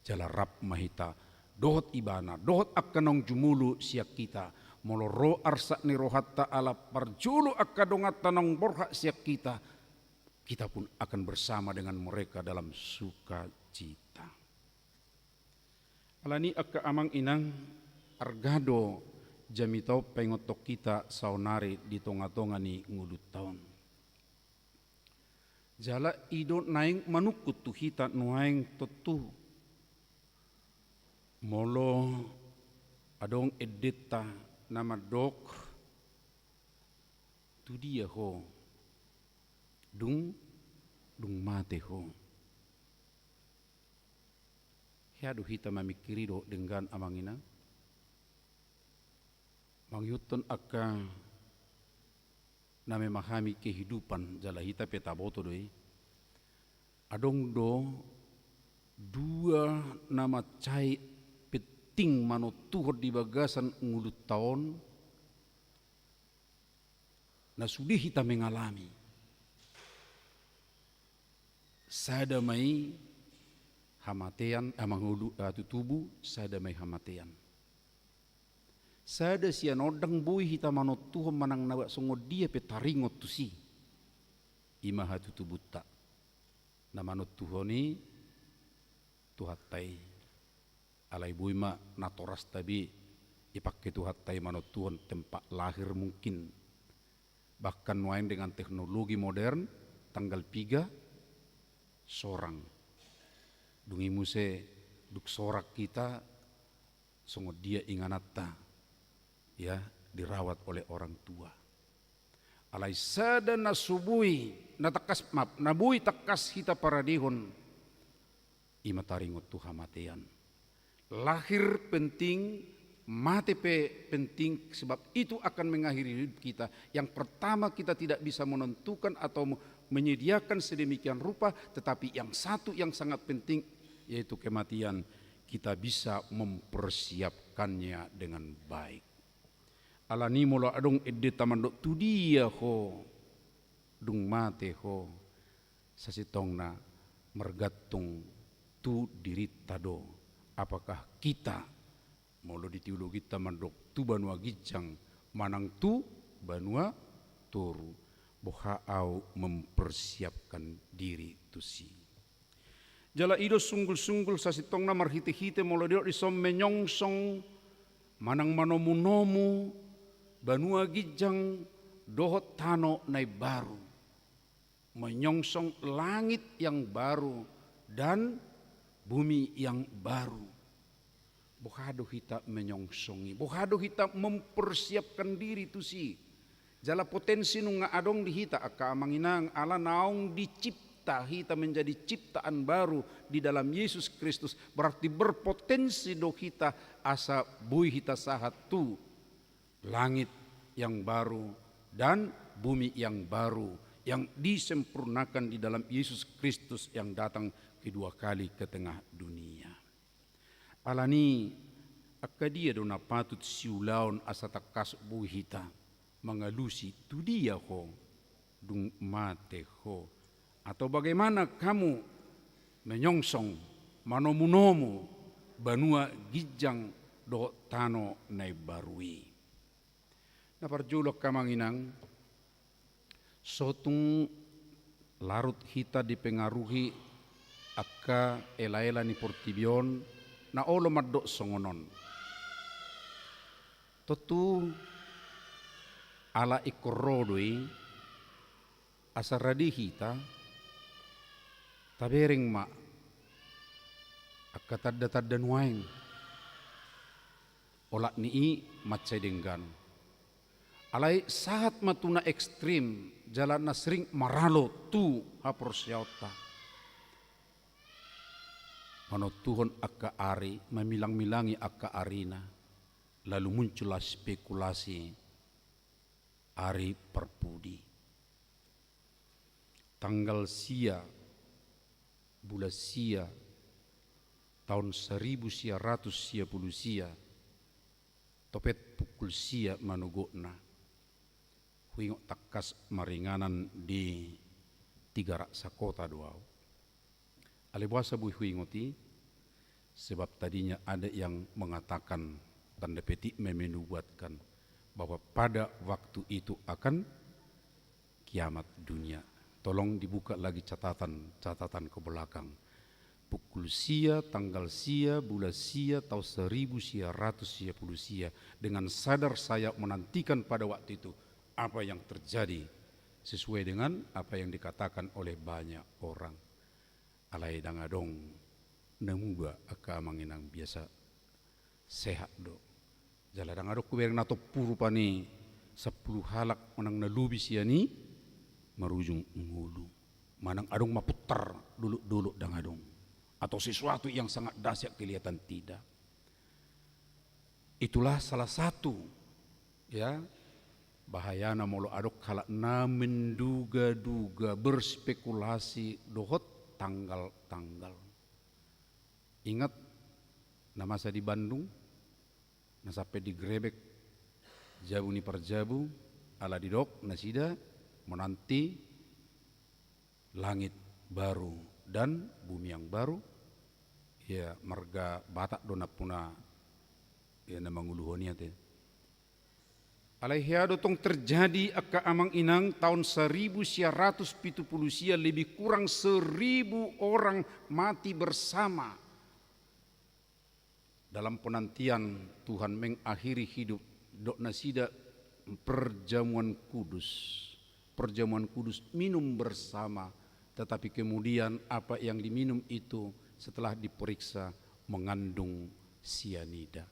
Jala rap ma hita dohot Ibana, dohot angka naung jumolo sian hita. Molo ro arsak ni rohanta ala parjolo angka donganta naung borhat sian hita, kita pun akan bersama dengan mereka dalam sukacita. Alani angka amang inang, arga do jamita on paingothon hita saonari di tonga-tonga ni ngolunta on. Jala i do naeng manungkun tu hita nuaeng tontu. Molo adong endenta na mandok, tu dia ho, dung, dung mate ho. Hea do hita mamingkiri dohot denggan, amang inang? Mangihuthon angka na memahami kehidupan, jala hita pe taboto do i. Adong do dua na mansai penting manontuhon di bagasan ngolunta on, na sude hita mengalami. Sada ma i hamatean, ah, mangolu, ah, tutubu, sada ma i hamatean. Sada sian on ndang boi hita manontuhon manang na songon dia pe taringot tusi. I ma hatutubunta. Na manontuhon i Tuhanta i. Alai boi ma natorasta be dipangke Tuhanta i manontuhon tempat lahir mungkin. Bahkan nuaeng dengan teknologi modern, tanggal piga sorang. Dung i muse dung sorang hita, songon dia ingananta, ya, dirawat oleh orang tua. Alai sada na so boi, na tangkas, maaf, na boi tangkas hita paradehon, i ma taringot tu hamatean. Lahir penting, mate pe penting, sebab itu akan mengakhiri hidup kita. Yang pertama, kita tidak bisa menentukan atau me-, menyediakan sedemikian rupa, tetapi yang satu yang sangat penting, yaitu kematian, kita bisa mempersiapkannya dengan baik. Alani molo adong endenta mandok tu dia ho, dung mate ho, sasintongna margantung tu dirinta do. Apakah kita, molo di teologinta mandok tu banua ginjang manang tu banua toru, boha au mempersiapkan diri tusi? Jala i do sunggul-sunggul sasintongna marhite-hite molo didok dison menyongsong manang manomu-nomu banua ginjang dohot tano na imbaru. Menyongsong langit yang baru dan bumi yang baru. Boha do hita menyongsong i? Boha do hita mempersiapkan diri tusi? Jala potensi nunga adong di hita, angka amang inang, ala naung dicipta hita menjadi ciptaan baru di dalam Yesus Kristus, berarti berpotensi do hita asa boi hita sahat tu langit yang baru dan bumi yang baru yang disempurnakan di dalam Yesus Kristus yang datang kedua kali ke tengah dunia. Alani, angka dia do na patut siulaon asa tangkas boi hita mangalusi tu dia ho dung mate ho? Atau bagaimana kamu menyongsong, manomu-nomu banua ginjang dohot tano na imbaru i? Na parjolo, angka amang inang, so tung larut hita dipengaruhi angka ela-ela ni portibi on na olo mandok songon on. Tontu ala ingkon ro do i, asa rade hita tabereng ma angka tanda-tanda nuaeng. Olat ni i mansai denggan. Alai sahat ma tu na ekstrim, jala na sering maralo tu haporseaonta. Manontuhon angka ari, mamilang-milangi angka arina, lalu muncullah spekulasi ari parpudi. Tanggal sia, bulan sia, taon saribu sia ratus sia pulu sia, topet pukul sia manogotna. Huingot tangkas maringanan di Tiga Raksa Kota do au. Alai boasa boi huingot i? Sebab tadinya ada yang mengatakan, tanda petik, menubuatkan bahwa pada waktu itu akan kiamat dunia. Tolong dibuka lagi catatan, catatan ke belakang. pukul sia, tanggal sia, bulan sia, tahun seribu sia ratus sia puluh sia, dengan sadar saya menantikan pada waktu itu apa yang terjadi sesuai dengan apa yang dikatakan oleh banyak orang. Alai ndang adong na muba angka amang inang, biasa sehat do. Jala ndang adong hubereng na tompu rupani sampulu halak manang na lobi sian i marujung ngolu. Manang adong ma puntar dolok-dolok, ndang adong. Atau sesuatu yang sangat dahsyat kelihatan, tidak. Itulah salah satu, ya, bahayana molo adong halak na menduga-duga, berspekulasi dohot tanggal-tanggal. Ingat na masa di Bandung, na sampe digrebek jabu ni parjabu, ala didok nasida menanti langit baru dan bumi yang baru. Ya, marga Batak do nampuna, ya, na manguluhon i ate. Alai hea do tong terjadi angka amang inang, tahun seribu sia ratus pitu puluh sia lebih kurang seribu orang mati bersama dalam penantian Tuhan mengakhiri hidup, dok nasida perjamuan kudus. Perjamuan kudus, minum bersama, tetapi kemudian apa yang diminum itu setelah diperiksa mengandung sianida.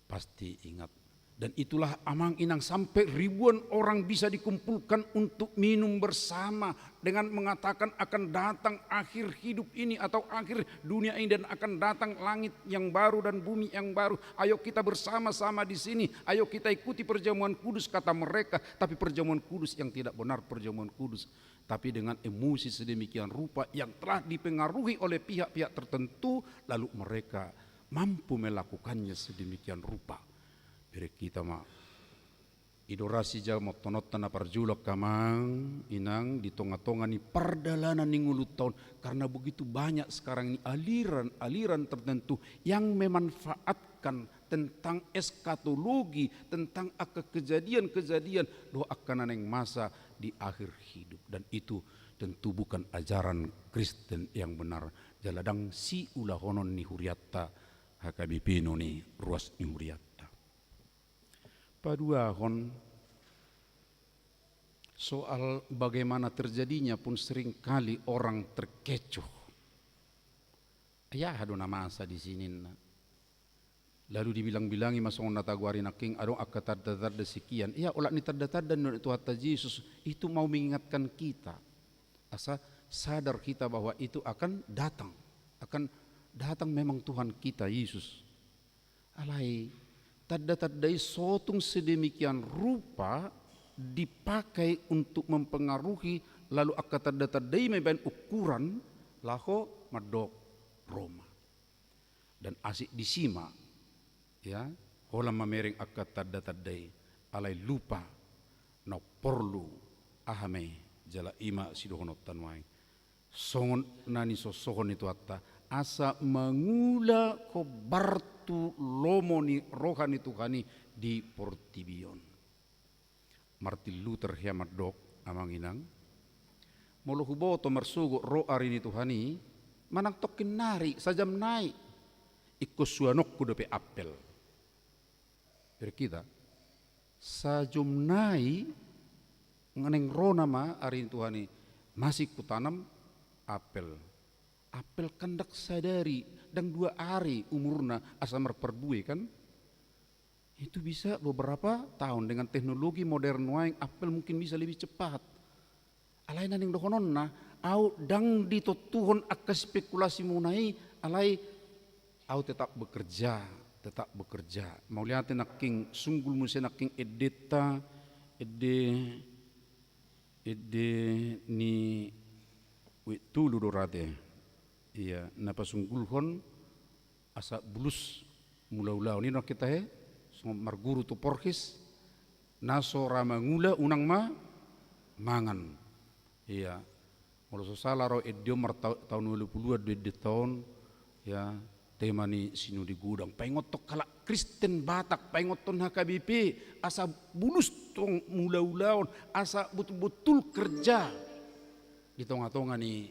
Pasti ingat. Dan itulah amang inang, sampai ribuan orang bisa dikumpulkan untuk minum bersama dengan mengatakan akan datang akhir hidup ini atau akhir dunia ini dan akan datang langit yang baru dan bumi yang baru. Ayo kita bersama-sama di sini, ayo kita ikuti perjamuan kudus, kata mereka. Tapi perjamuan kudus yang tidak benar, perjamuan kudus, tapi dengan emosi sedemikian rupa yang telah dipengaruhi oleh pihak-pihak tertentu, lalu mereka mampu melakukannya sedemikian rupa. Bere hita ma, i do ra sijamotononta na parjolo, amang inang, di tonga-tonga ni pardalanan ni ngolunta on, karena begitu banyak sekarang ini aliran-aliran tertentu yang memanfaatkan tentang eskatologi, tentang angka kejadian-kejadian dohot angka na naeng masa di akhir hidup. Dan itu tentu bukan ajaran Kristen yang benar. Jala ndang siulahonon ni hurianta, H K B P on i, ruas ni hurianta. Paduahon, soal bagaimana terjadinya pun seringkali orang terkecoh. Ia aha do na masa di sini, ninna. Lalu dibilang-bilangi ma songon na tagoari nangkin, adong angka tanda-tanda sekian. Ia, olat ni tanda-tanda ni Tuhanta Jesus itu mau mengingatkan kita. Asa sadar kita bahwa itu akan datang. Akan datang memang Tuhan kita, Yesus. Alai, tanda-tanda i so tung sedemikian rupa dipakai untuk mempengaruhi, lalu angka tanda-tanda i mambaen ukuran laho mandok ro ma. Dan asik disi ma, ya, holan mamereng angka tanda-tanda i, alai lupa na porlu aha ma i, jala i ma sidohononta nuaeng. Songon na nisosohon ni Tuhanta, asa mangula hombar tu lomo ni roha ni Tuhan i di portibi on. Martin Luther hea mandok, amang inang, molo huboto marsogot ro ari ni Tuhan i, manang tongkin nari, sajam nai, ingkon suanonku dope apel. Bere hita, sajom nai, naeng ro nama ari ni Tuhan i, masih kutanam apel. Apel kan ndang sadari, ndang dua ari umurna asa marparbue, kan? Itu bisa beberapa tahun. Dengan teknologi modern nuaeng, apel mungkin bisa lebih cepat. Alai na naeng dohononna, au ndang ditontuhon angka spekulasi muna i, alai au tetap bekerja, tetap bekerja. Mauliate nangkin, sunggul muse nangkin endenta, ende, ende ni Wit Tulu do ra te. Ia, na pasunggulhon asa bulus mangula ulaon. I do nangkin tahe, songon marguru tu porhis, na so ra mangula unang ma mangan. Ia, molo so sala ro ende on martau-, taon ualu puluan do endenta on, ia, tema ni sinodi godang. Paingothon halak Kristen Batak, paingothon H K B P, asa bulus tong mangula ulaon, asa botul-botul kerja di tonga-tonga ni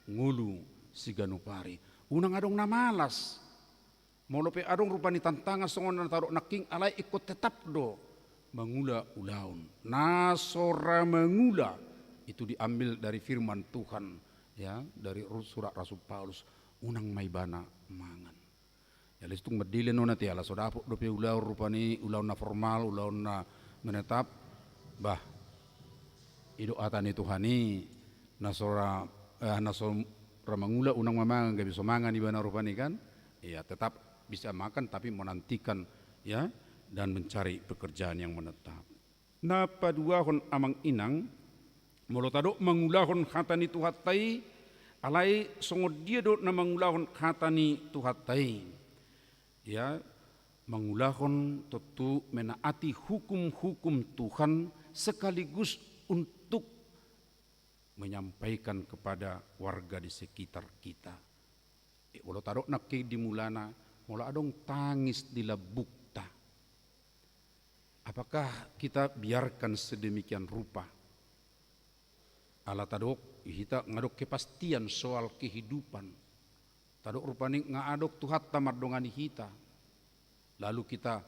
ngolu siganup ari. Unang adong na malas. Molo pe adong rupani tantangan songon na tadok nangkin, alai ingkon tetap do mangula ulaon. Na so ra mangula, itu diambil dari firman Tuhan, ya, dari ru-, surat Rasul Paulus, unang ma ibana mangan. Ya, les tung mardile nona te, ala so dapot dope ulaon rupani, ulaon na formal, ulaon na menetap. Bah, i do hata ni Tuhan i, na so ra, eh, na so ra mangula unang ma mangan, gabe so mangan ibana rupani kan. Ya, tetap bisa makan tapi menantikan, ya, dan mencari pekerjaan yang menetap. Na paduahon amang inang, molo tadok mangulahon hata ni Tuhanta i, alai songon dia do na mangulahon hata ni Tuhanta i? Ya, mangulahon tontu menaati hukum-hukum Tuhan sekaligus untuk menyampaikan kepada warga di sekitar kita. Eh, molo tadok nangkin di mulana, molo adong tangis di lambungta, apakah kita biarkan sedemikian rupa? Ala tadok, hita nga adong kepastian soal kehidupan. Tadok rupani nga adong Tuhanta mandongani hita. Lalu kita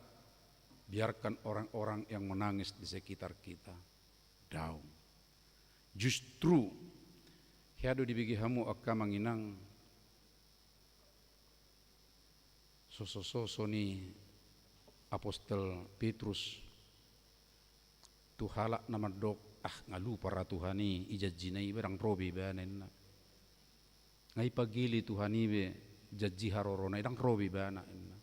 biarkan orang-orang yang menangis di sekitar kita. Daong. Justru, hea do dibege hamu angka amang inang, sosososo ni apostel Petrus tu halak na mandok, ah, nga lupa ra Tuhan i, i janjina i be ndang ro be ibana inna. Nga ipagele Tuhan i be janji harorona i, ndang ro be ibana inna.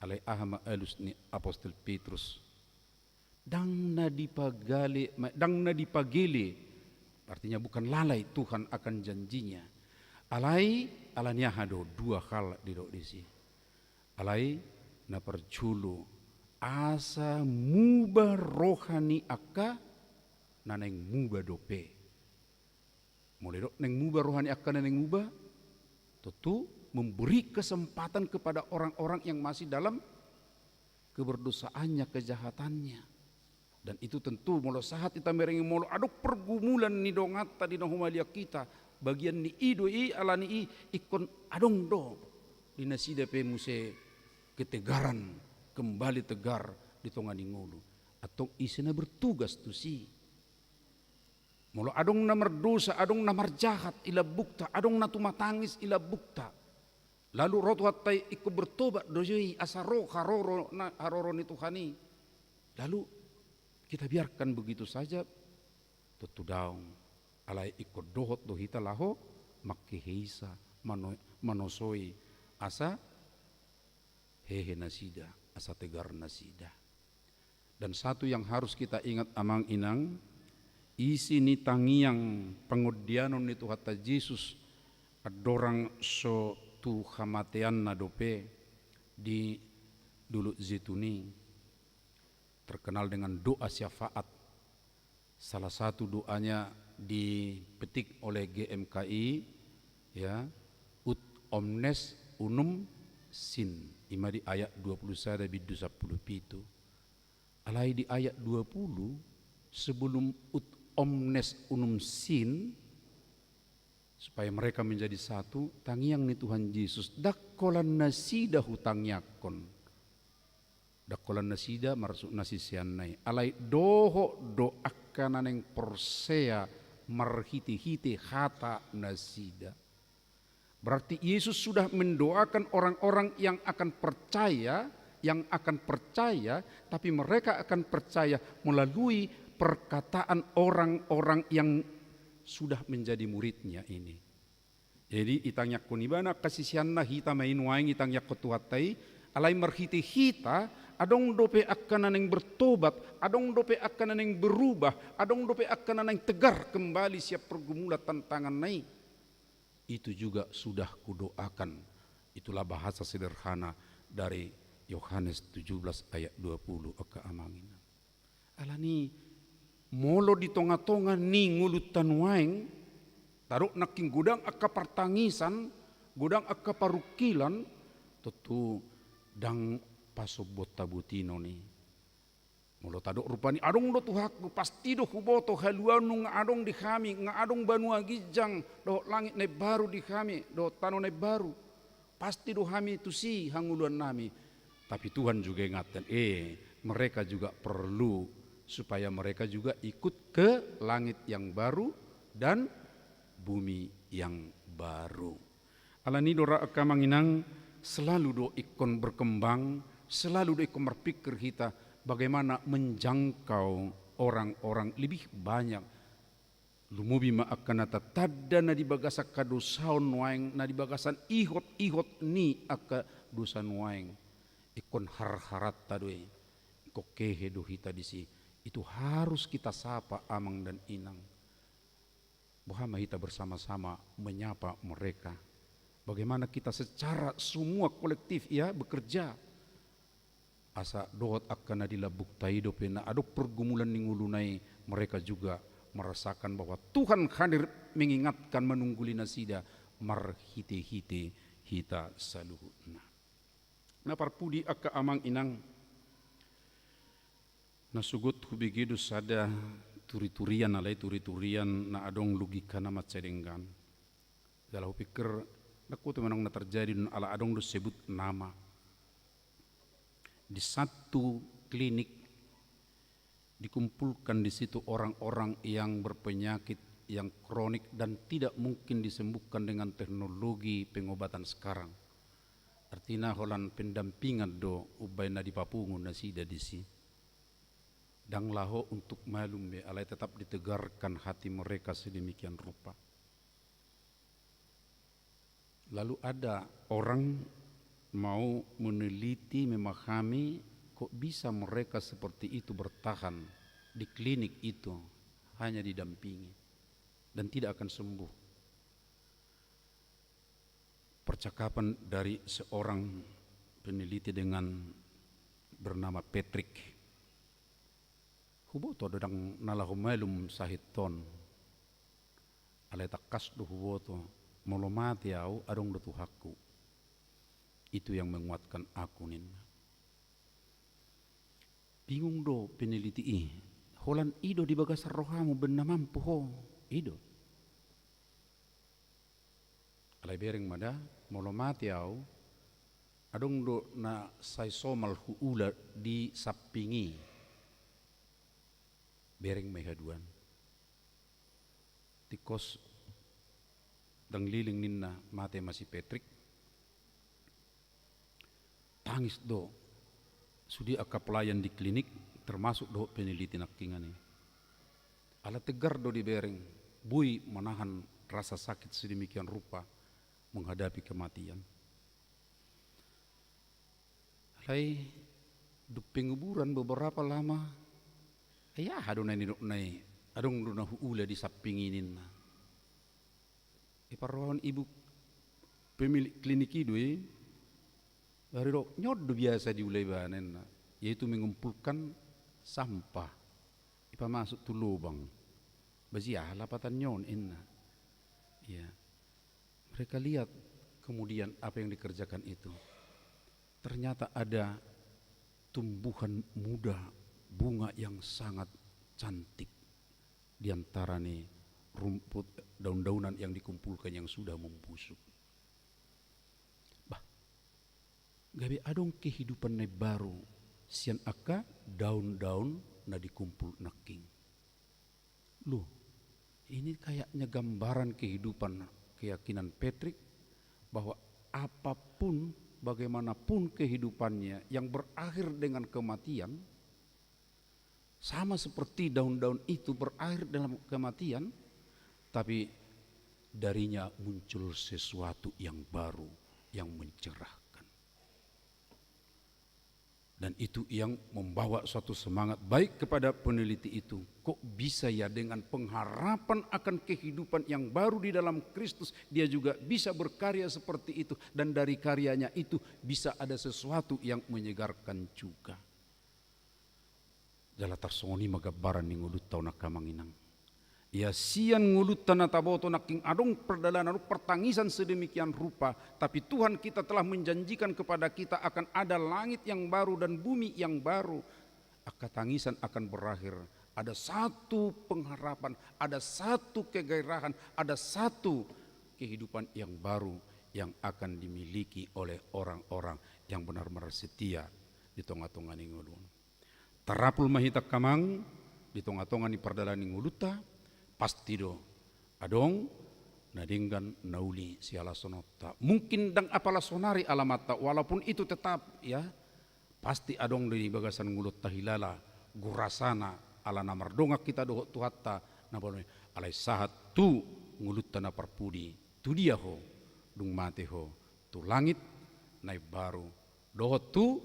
Alai aha ma alus ni apostel Petrus? Ndang na dipagale, ma-, ndang na dipagele, artinya bukan lalai Tuhan akan janjinya. Alai, ala ni aha do, dua hal didok disi. Alai, na parjolo, asa muba roha ni angka na naeng muba dope. Molo didok naeng muba roha ni angka na naeng muba, tentu memberi kesempatan kepada orang-orang yang masih dalam keberdosaannya, kejahatannya. Dan itu tentu molo sahat hita merengi, molo adong pergumulan ni donganta di na humaliang hita, bagian ni i do i, ala ni i, ingkon adong do di nasida pe muse ketegaran, kembali tegar di tonga ni ngolu. Antong ise na bertugas tusi? Molo adong na mardosa, adong na marjahat i lambungta, adong na tumatangis i lambungta, lalu ro Tuhanta i, ingkon bertobat do jo i asa ro haroro na, haroro ni Tuhan i, lalu kita biarkan begitu saja? Tentu daong. Alai ingkon dohot do hita laho mangkeheisa, mano-, manosoi asa hehe nasida, asa tegar nasida. Dan satu yang harus kita ingat, amang inang, isi ni tangiang pangondianon ni Tuhanta Jesus andorang so tu hamateanna dope di Dolok Jetun i, terkenal dengan doa syafaat. Salah satu doanya dipetik oleh G M K I, ya, "Ut omnes unum sin", i ma di ayat dua puluh sada bindu sampulu pitu. Alai di ayat dua puluh, sebelum "Ut omnes unum sin", supaya mereka menjadi satu, tangiang ni Tuhan Jesus, "Ndang holan nasida hutangiangkon." Ndang holan nasida, maksudna siseanna i. Alai dohot do angka na naeng porsea marhitehite hata nasida. Berarti Yesus sudah mendoakan orang-orang yang akan percaya, yang akan percaya, tapi mereka akan percaya melalui perkataan orang-orang yang sudah menjadi muridnya ini. Jadi, itangiangkon ibana angka siseanna, hita ma i nuaeng itangiangkon Tuhanta i, alai marhite hita, adong dope angka na naeng bertobat, adong dope angka na naeng berubah, adong dope angka na naeng tegar kembali sian pergumulan tantanganna i. Itu juga sudah kudoakan. Itulah bahasa sederhana dari Yohanes tujuh belas ayat dua puluh, angka amang inang. Alani, molo di tonga-tonga ni ngolunta nuaeng, tadok nangkin godang angka partangisan, godang angka parungkilan, tontu ndang pasombonta botinon i. Molo tadok rupani adong do Tuhanku, pasti do huboto haluaon nunga adong di hami, nga adong banua ginjang dohot langit na imbaru di hami, dohot tano na imbaru. Pasti do hami tusi hangoluan nami. Tapi Tuhan juga ingatkan, eh, mereka juga perlu supaya mereka juga ikut ke langit yang baru dan bumi yang baru. Alani do ra angka amang inang, selalu do ingkon berkembang, selalu do ingkon marpikir hita bagaimana menjangkau orang-orang lebih banyak. Lumobi ma angka na tatanda na di bagasan hadosaon nuaeng, na di bagasan ihot-ihot ni angka dosa nuaeng. Ingkon harharanta do i, ingkon hehe do hita disi. Itu harus kita sapa amang dan inang. Boha ma hita bersama-sama menyapa mereka. Bagaimana kita secara semua kolektif, ya, bekerja. Asa dohot angka na di lambungta i dope na adong pergumulan ni ngoluna i, mereka juga merasakan bahwa Tuhan hadir mengingatkan, manungguli nasida marhite-hite hita saluhutna. Na parpudi angka amang inang, na sogot hubege do sada turi-turian, alai turi-turian na adong logikana mansai denggan. Jala hupikir, ndang huboto manang na terjadi do, ala adong do sebut nama. Di satu klinik dikumpulkan di situ orang-orang yang berpenyakit yang kronik dan tidak mungkin disembuhkan dengan teknologi pengobatan sekarang. Artina holan pendampingan do umbaen na dipapungu nasida disi. Ndang laho untuk malum be, alai tetap ditegarkan hati mereka sedemikian rupa. Lalu ada orang mau meneliti, memahami kok bisa mereka seperti itu bertahan di klinik itu, hanya didampingi dan tidak akan sembuh. Percakapan dari seorang peneliti dengan bernama Patrick. Huboto do ndang na laho malum sahit on. Alai tangkas do huboto, molo mate au, adong do Tuhanku. Itu yang menguatkan aku, ninna. Bingung do peneliti i. Holan i do di bagasan rohamu, umbaen na mampu ho. I do. Alai bereng ma da, molo mate au, adong do na sai somal huula di samping i. Bereng ma i haduan. Tingkos ndang leleng ninna, mate ma si Patrick. Tangis do sude angka pelayan di klinik, termasuk dohot peneliti nangkiningan i. Ala tegar do dibereng, boi menahan rasa sakit sedemikian rupa menghadapi kematian. Alai dung penguburan beberapa lama, ai aha do na nidokna i, adong do na huula di samping i, ninna. Diparrohahon ibu pemilik klinik i do i, baru didok, on do biasa diula ibana, ninna, yaitu mengumpulkan sampah, dipamasuk tu lubang. Bajia aha lapatanna on, ninna. Ya. Mereka lihat kemudian apa yang dikerjakan itu. Ternyata ada tumbuhan muda, bunga yang sangat cantik di antara ni rumput, daun-daunan yang dikumpulkan yang sudah membusuk. Bah, gabe adong kehidupan na imbaru sian angka daun-daun na dikumpul nangkin. Loh, ini kayaknya gambaran kehidupan, keyakinan Patrick bahwa apapun, bagaimanapun kehidupannya yang berakhir dengan kematian, sama seperti daun-daun itu berakhir dalam kematian, tapi darinya muncul sesuatu yang baru, yang mencerahkan. Dan itu yang membawa suatu semangat baik kepada peneliti itu. Kok bisa ya, dengan pengharapan akan kehidupan yang baru di dalam Kristus, dia juga bisa berkarya seperti itu. Dan dari karyanya itu bisa ada sesuatu yang menyegarkan juga. Jala tarsongon i ma gambaran ni ngolunta on, angka amang inang. Ia sian ngolunta na taboto nangkin adong perdalanan, adong pertangisan sedemikian rupa, tapi Tuhan kita telah menjanjikan kepada kita akan ada langit yang baru dan bumi yang baru. Angka tangisan akan berakhir. Ada satu pengharapan, ada satu kegairahan, ada satu kehidupan yang baru yang akan dimiliki oleh orang-orang yang benar-benar setia di tonga-tonga ni ngolu. Tarapul ma hita angka amang di tonga-tonga ni pardalanan ni ngolunta, pasti do adong na denggan na uli sihalashononta. Mungkin ndang apala sonari alamanta, walaupun itu tetap, ya, pasti adong do di bagasan ngolunta hilala gurasana, ala na mardongan hita dohot Tuhanta na baru, alai sahat tu ngolunta na parpudi, tu dia ho dung mate ho, tu langit na imbaru dohot tu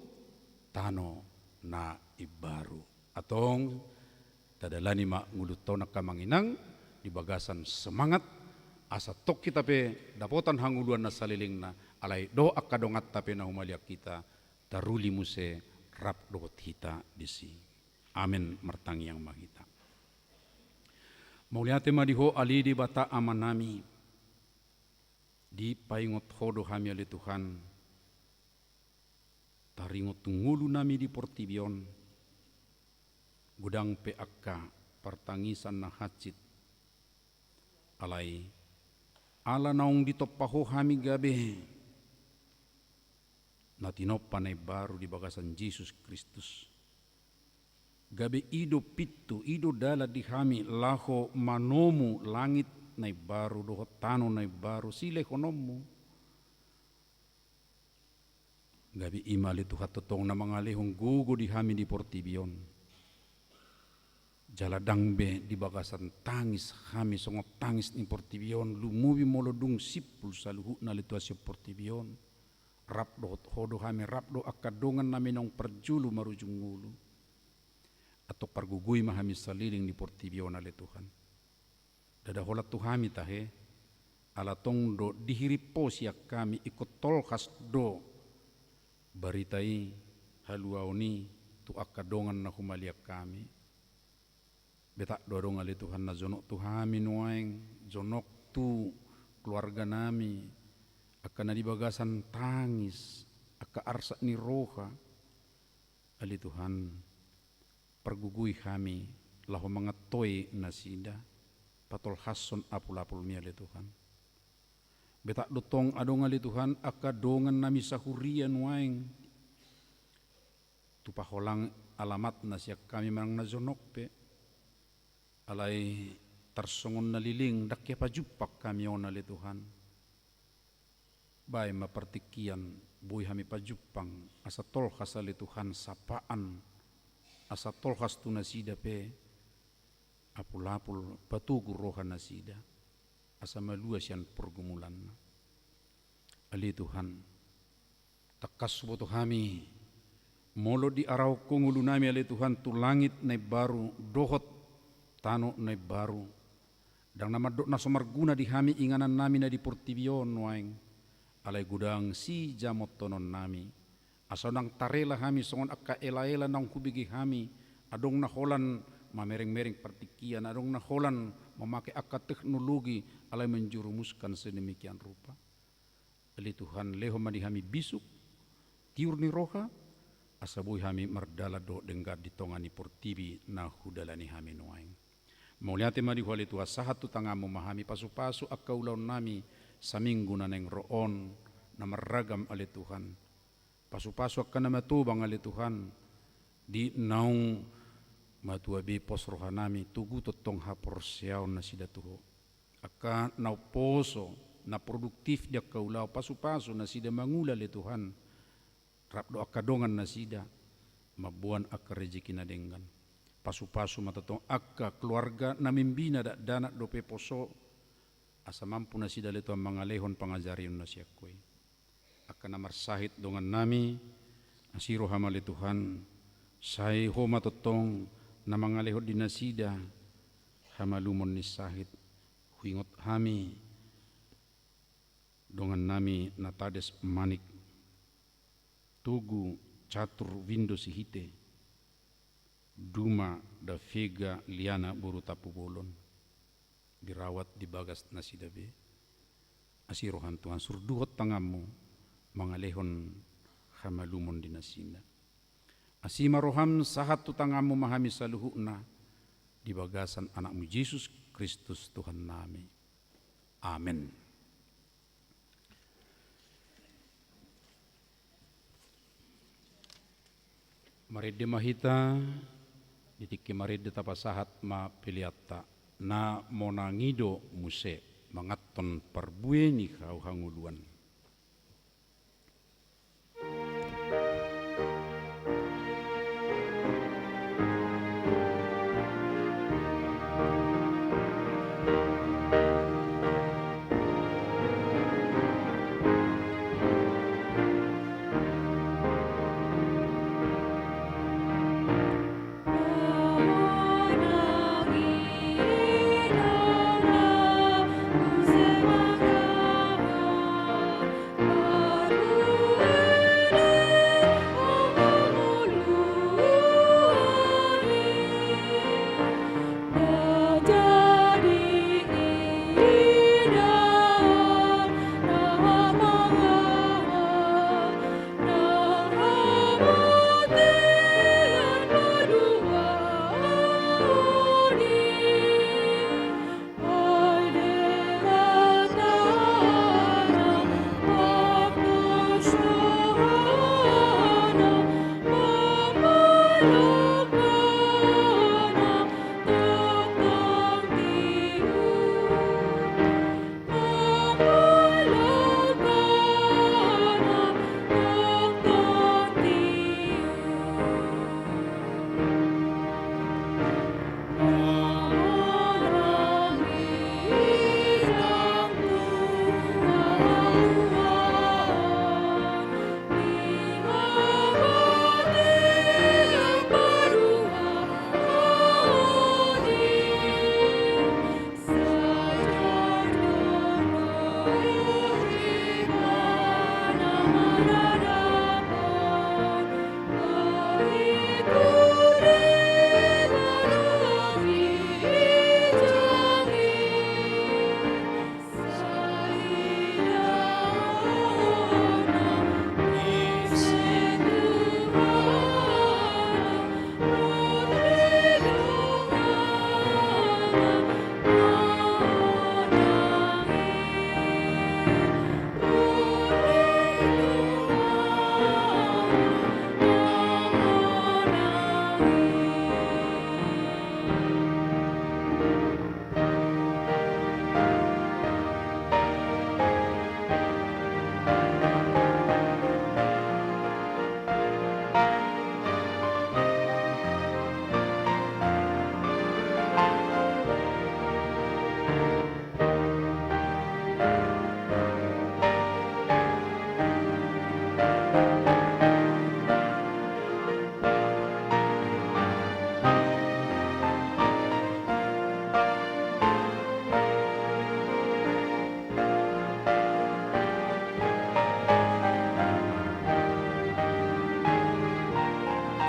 tano na imbaru. Antong tadalani ma ngolunta on angka amang inang di bagasan semangat, asa tong hita pe dapotan hangoluan na salelengna, alai dohot angka donganta pe na humaliang hita taruli muse rap dohot hita disi. Amen. Martangiang ma hita. Mauliate ma di Ho ale Debata Amanami, dipaingot Ho do hami ale Tuhan, taringot tu ngolunami di portibi on, godang pe angka partangisan na hansit, alai ala naung ditompa Ho hami gabe na tinompa na imbaru di bagasan Jesus Kristus. Gabe i do pintu, i do dalan di hami laho manomu langit na imbaru dohot tano na imbaru silehononmu. Gabe i ma ale Tuhan tongtong na mangalehon gogo di hami di portibi on. Jala ndang be di bagasan tangis hami songon tangis ni portibi on, lumobi molo dung simpul saluhutna ale Tuhan sian portibi on. Rap dohot Ho do hami, rap dohot angka dongannami naung parjolo marujung ngolu. Antong pargogoi ma hami saleleng ni portibi on ale Tuhan. Ndada holan tu hami tahe, ala tong do dihirim Ho sian hami, ingkon tolhas do barita i, haluaon i tu angka dongan na humaliang hami. Betak do adong ale Tuhan na jonok tu hami nuaeng, jonok tu keluarganami, angka na di bagasan tangis, angka arsak ni roha. Ale Tuhan, pargogoi hami laho mangantoi nasida, patolhashon apul-apulmi ale Tuhan. Betak do tong adong ale Tuhan angka dongannami sahuria nuaeng, tu paholang alamatna sian hami manang na jonok pe, alai tarsongon na leleng ndang hea pajumpang hami on ale Tuhan. Baen ma partingkian boi hami pajumpang, asa tolhas ale Tuhan sapaan, asa tolhas tu nasida pe apul-apul patogu roha nasida, asa malua sian pergumulanna. Ale Tuhan, tangkas huboto hami, molo diarahon Ho ngolunami ale Tuhan tu langit na imbaru dohot tano na imbaru, ndang na mandok na so marguna di hami inganannami na di portibi on nuaeng, alai godang sijamothononnami. Asa unang tarela hami songon angka ela-ela naung hubege hami, adong na holan mamereng-mereng partingkian, adong na holan mamake angka teknologi alai menjerumuskan sedemikian rupa. Ale Tuhan, lehon ma di hami bisuk, tiur ni roha, asa boi hami mardalan dohot denggan di tonga ni portibi na hudalani hami nuaeng. Mauliate ma di Ho ale Tuhan, sahat tu tanganMu ma hami, pasu-pasu angka ulaonnami saminggu na naeng ro on na marragam ale Tuhan. Pasu-pasu angka na matobang ale Tuhan, di naung matua be pos rohanami, togu tongtong haporseaon nasida tu Ho. Angka na umposo, na produktif di angka ulaon, pasu-pasu nasida mangula ale Tuhan. Rap dohot angka dongan nasida mamboan angka rejeki na denggan. Pasu-pasu ma tongtong angka keluarga na mimbina dakdanak dope poso, asa mampu nasida ale Tuhan mangalehon pangajarion na sian Ho i. Angka na marsahit dongannami, asi roha ma ale Tuhan, sai Ho ma tongtong na mangalehon di nasida hamalumon ni sahit. Huingot hami dongannami na tades Manik, Togu Catur Windo Sihite, Duma Davega Liana boru Tampubolon, dirawat dibagas nasida be. Asi rohaM Tuhan, surduhon tanganMu mangalehon hamalumon di nasida. Asi ma roham, sahat tu tanganmu ma hami saluhutna, di bagasan Anakmu Jesus Kristus Tuhannami. Amen. Marende ma hita, di tingki marende tapasahat ma peleanta, na monang i do muse manganhon parbue ni hau hangoluan.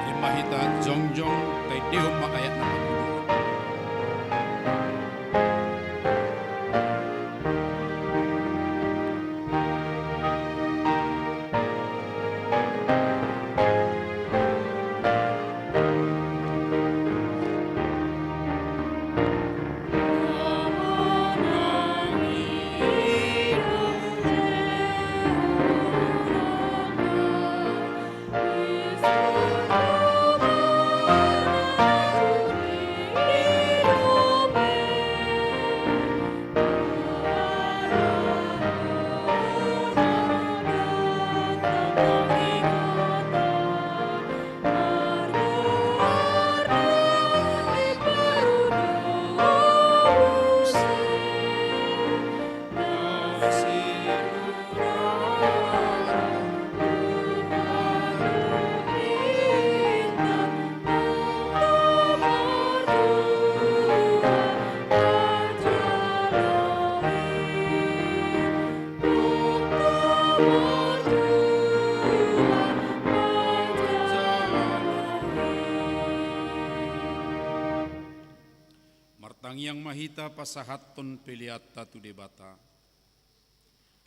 Ima hita jongjong, taendehon ma ayat na parjolo. Martangiang ma hita pasahathon peleanta tu Debata.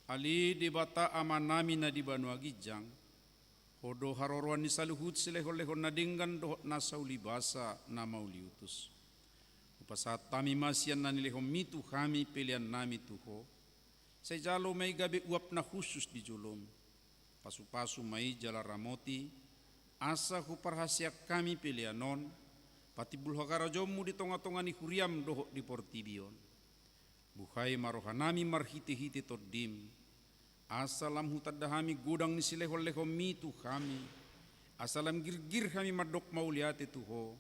Ale Debata Amanami na di banua ginjang, Ho do haroroan ni saluhut silehonlehon na denggan dohot nasa ulibasa na mauliutus. Hupasahat hami ma sian na nilehonmi tu hami peleannami tu Ho. Sai jalo ma i gabe uap na hushus di jolom. Pasupasu ma i jala ramoti, asa huparhaseang hami pelean on, patimbul harajaonmu di tongatonga ni huriam dohot di portibi on. Buhai ma rohanami marhitehite Tondim, asa lam hutanda hami godang ni silehonlehonmi tu hami, asa lam girgir hami mandok mauliate tu Ho,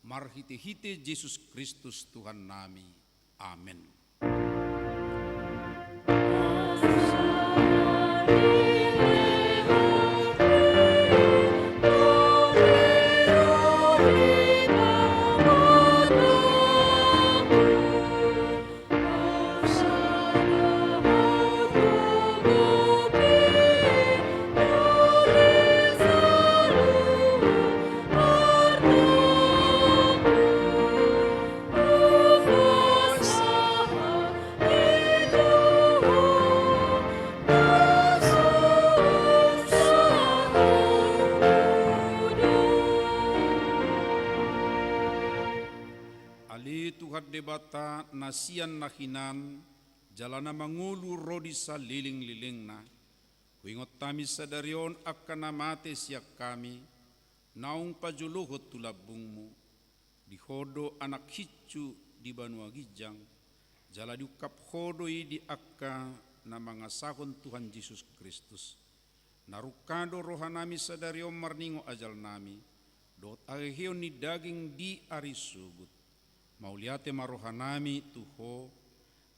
marhitehite Jesus Kristus Tuhannami. Amen. Ale Tuhan Debata, na sian na hinan jala na mangolu ro di salelenglelengna, huingot hami sadari on angka na mate sian hami, naung pajolohon tu lambungmu. Di Ho do anak hinsu di banua ginjang, jala diungkap Ho do i di angka na mangasahon Tuhan Jesus Kristus. Na rungka do rohanami sadari on marningot ajalnami, dohot haheheon ni daging di ari sogot. Mauliate ma rohanami tu Ho,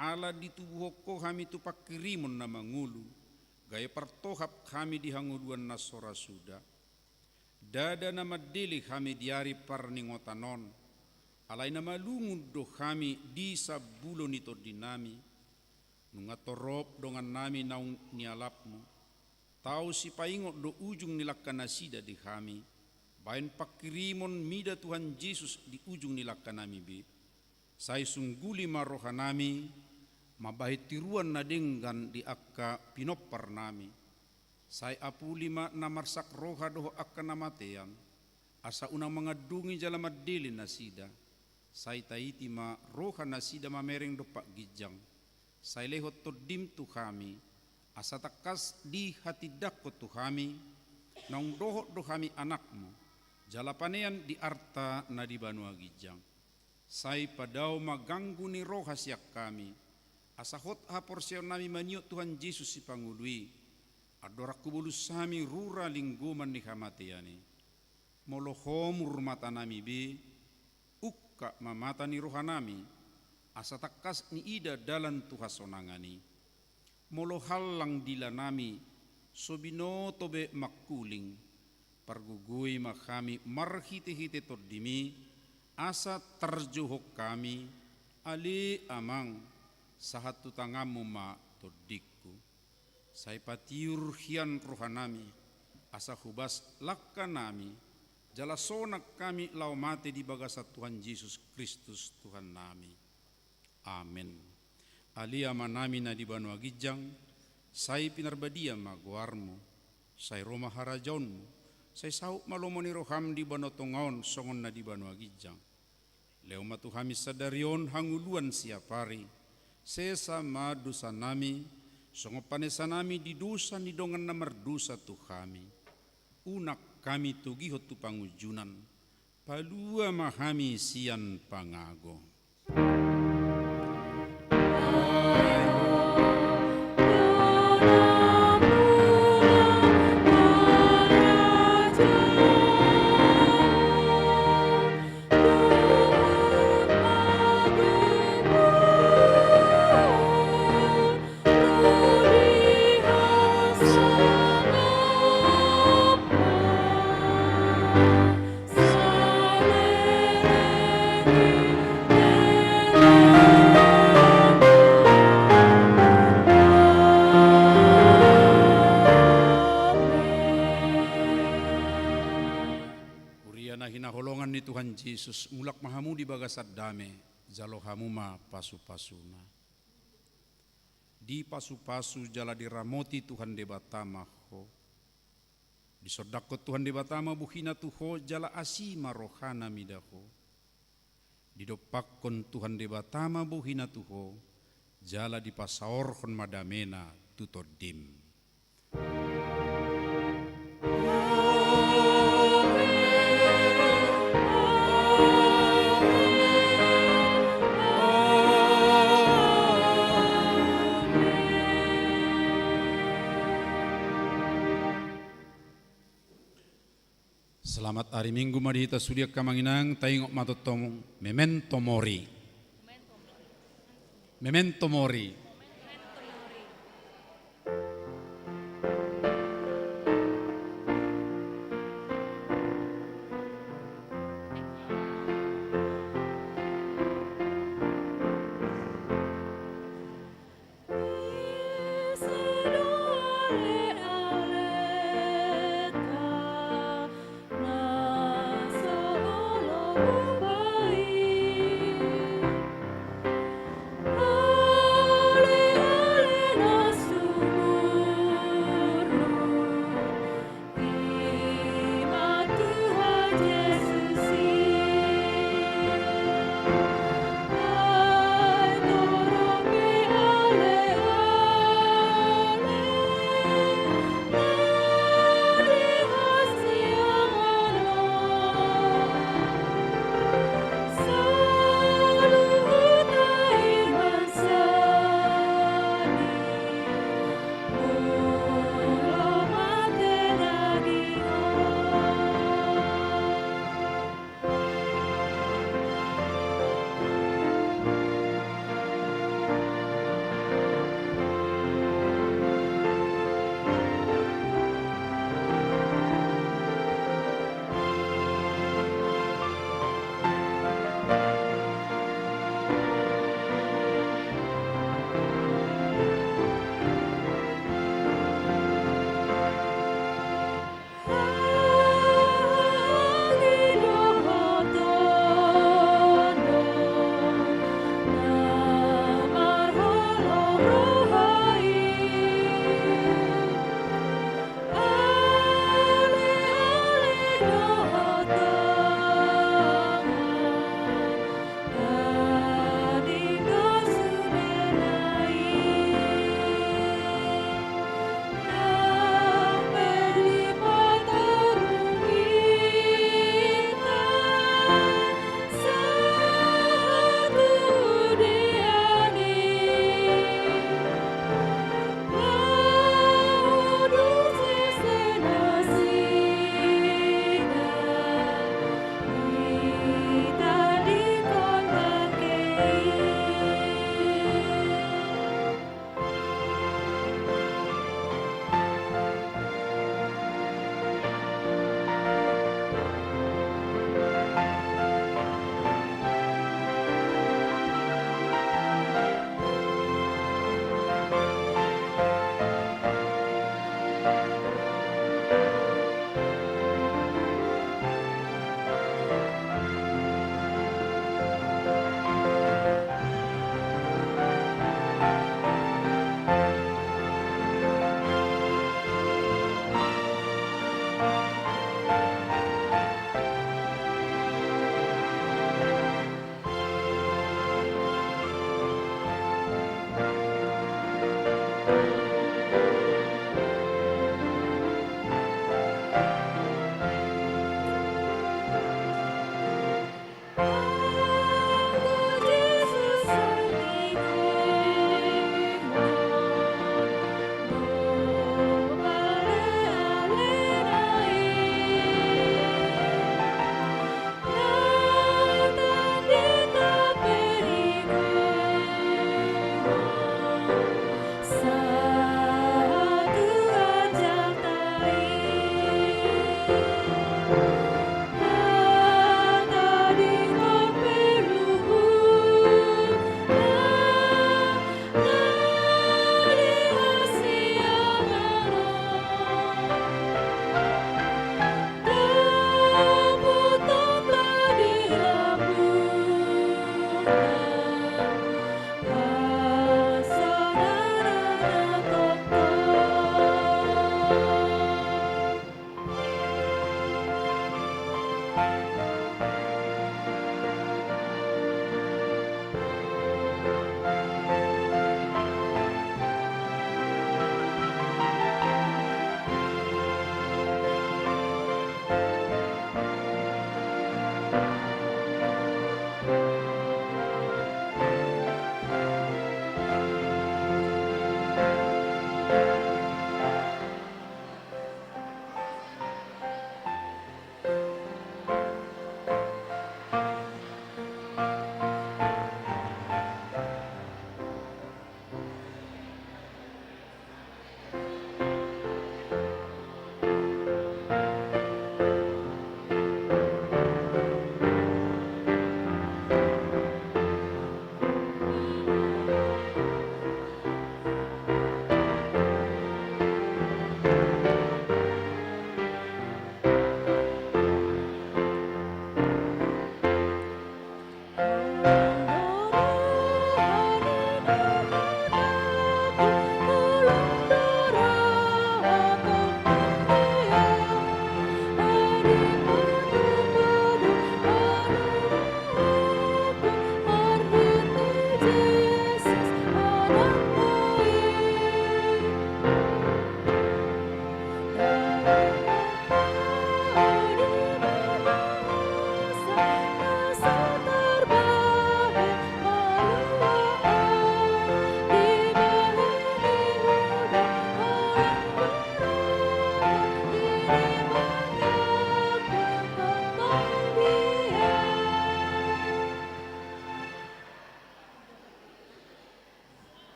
ala ditubuhon Ho hami tu pangkirimon na mangolu, gabe partohap hami di hangoluan na so ra suda. Ndada na mandele hami di ari parningotan on, alai na malungun do hami di sambulo ni tondinami. Nunga torop dongannami naung nialapmu. Tau sipaingot do ujung ni langka nasida di hami, bahen pangkirimon mida Tuhan Jesus di ujung ni langkanami be. Sai sungguli ma rohanami mambahen tiruan na denggan di angka pinomparnami. Sai apuli ma na marsak roha dohot angka na matean, asa unang mangandungi jala mandele nasida. Sai taiti ma roha nasida mamereng dompak ginjang. Sai lehon Tondim tu hami, asa tangkas dihatindangkon tu hami, naung dohot do hami anakmu, jala panean di arta na di banua ginjang. Sai padao ma ganggu ni roha sian hami, asa hot haporseaonnami maniop Tuhan Jesus Sipangolu i, andorang hubolus hami rura linggoman ni hamatean i. Molo homur matanami be, ungkap ma mata ni rohanami, asa tangkas niida dalan tu hasonangan i. Molo hallang dilanami, so binoto be mangkuling, pargogoi ma hami marhitehite Tondimi, asa tarjouhon hami, ale Amang, sahat tu tanganmu ma tondingku. Sai patiur hian rohanami, asa hobas langkanami, jala sonang hami laho mate di bagasan Tuhan Jesus Kristus Tuhannami. Amen. Ale Amanami na di banua ginjang, sai pinarbadia ma goarmu, sai ro ma harajaonmu, sai saut ma lomo ni roham di banua tonga on songon na di banua ginjang. Lehon ma tu hami sadari on hangoluan siapari, sesa ma dosanami, songon panesanami di dosa ni dongan na mardosa tu hami. Unang hami togihon tu pangunjunan, palua ma hami sian pangago. Huria na hinaholongan ni Tuhan Jesus, mulak ma hamu di bagasan dame, jalo hamu ma pasupasuna. Dipasupasu jala diramoti Tuhan Debata ma ho. Disondangkon Tuhan Debata ma bohina tu ho jala asi ma rohana mida ho. Didompakkon Tuhan Debata ma bohina tu ho jala dipasaorhon ma damena tu tondim. Selamat ari Minggu ma di hita sude angka amang inang, taingot ma tongtong memento mori. Memento mori.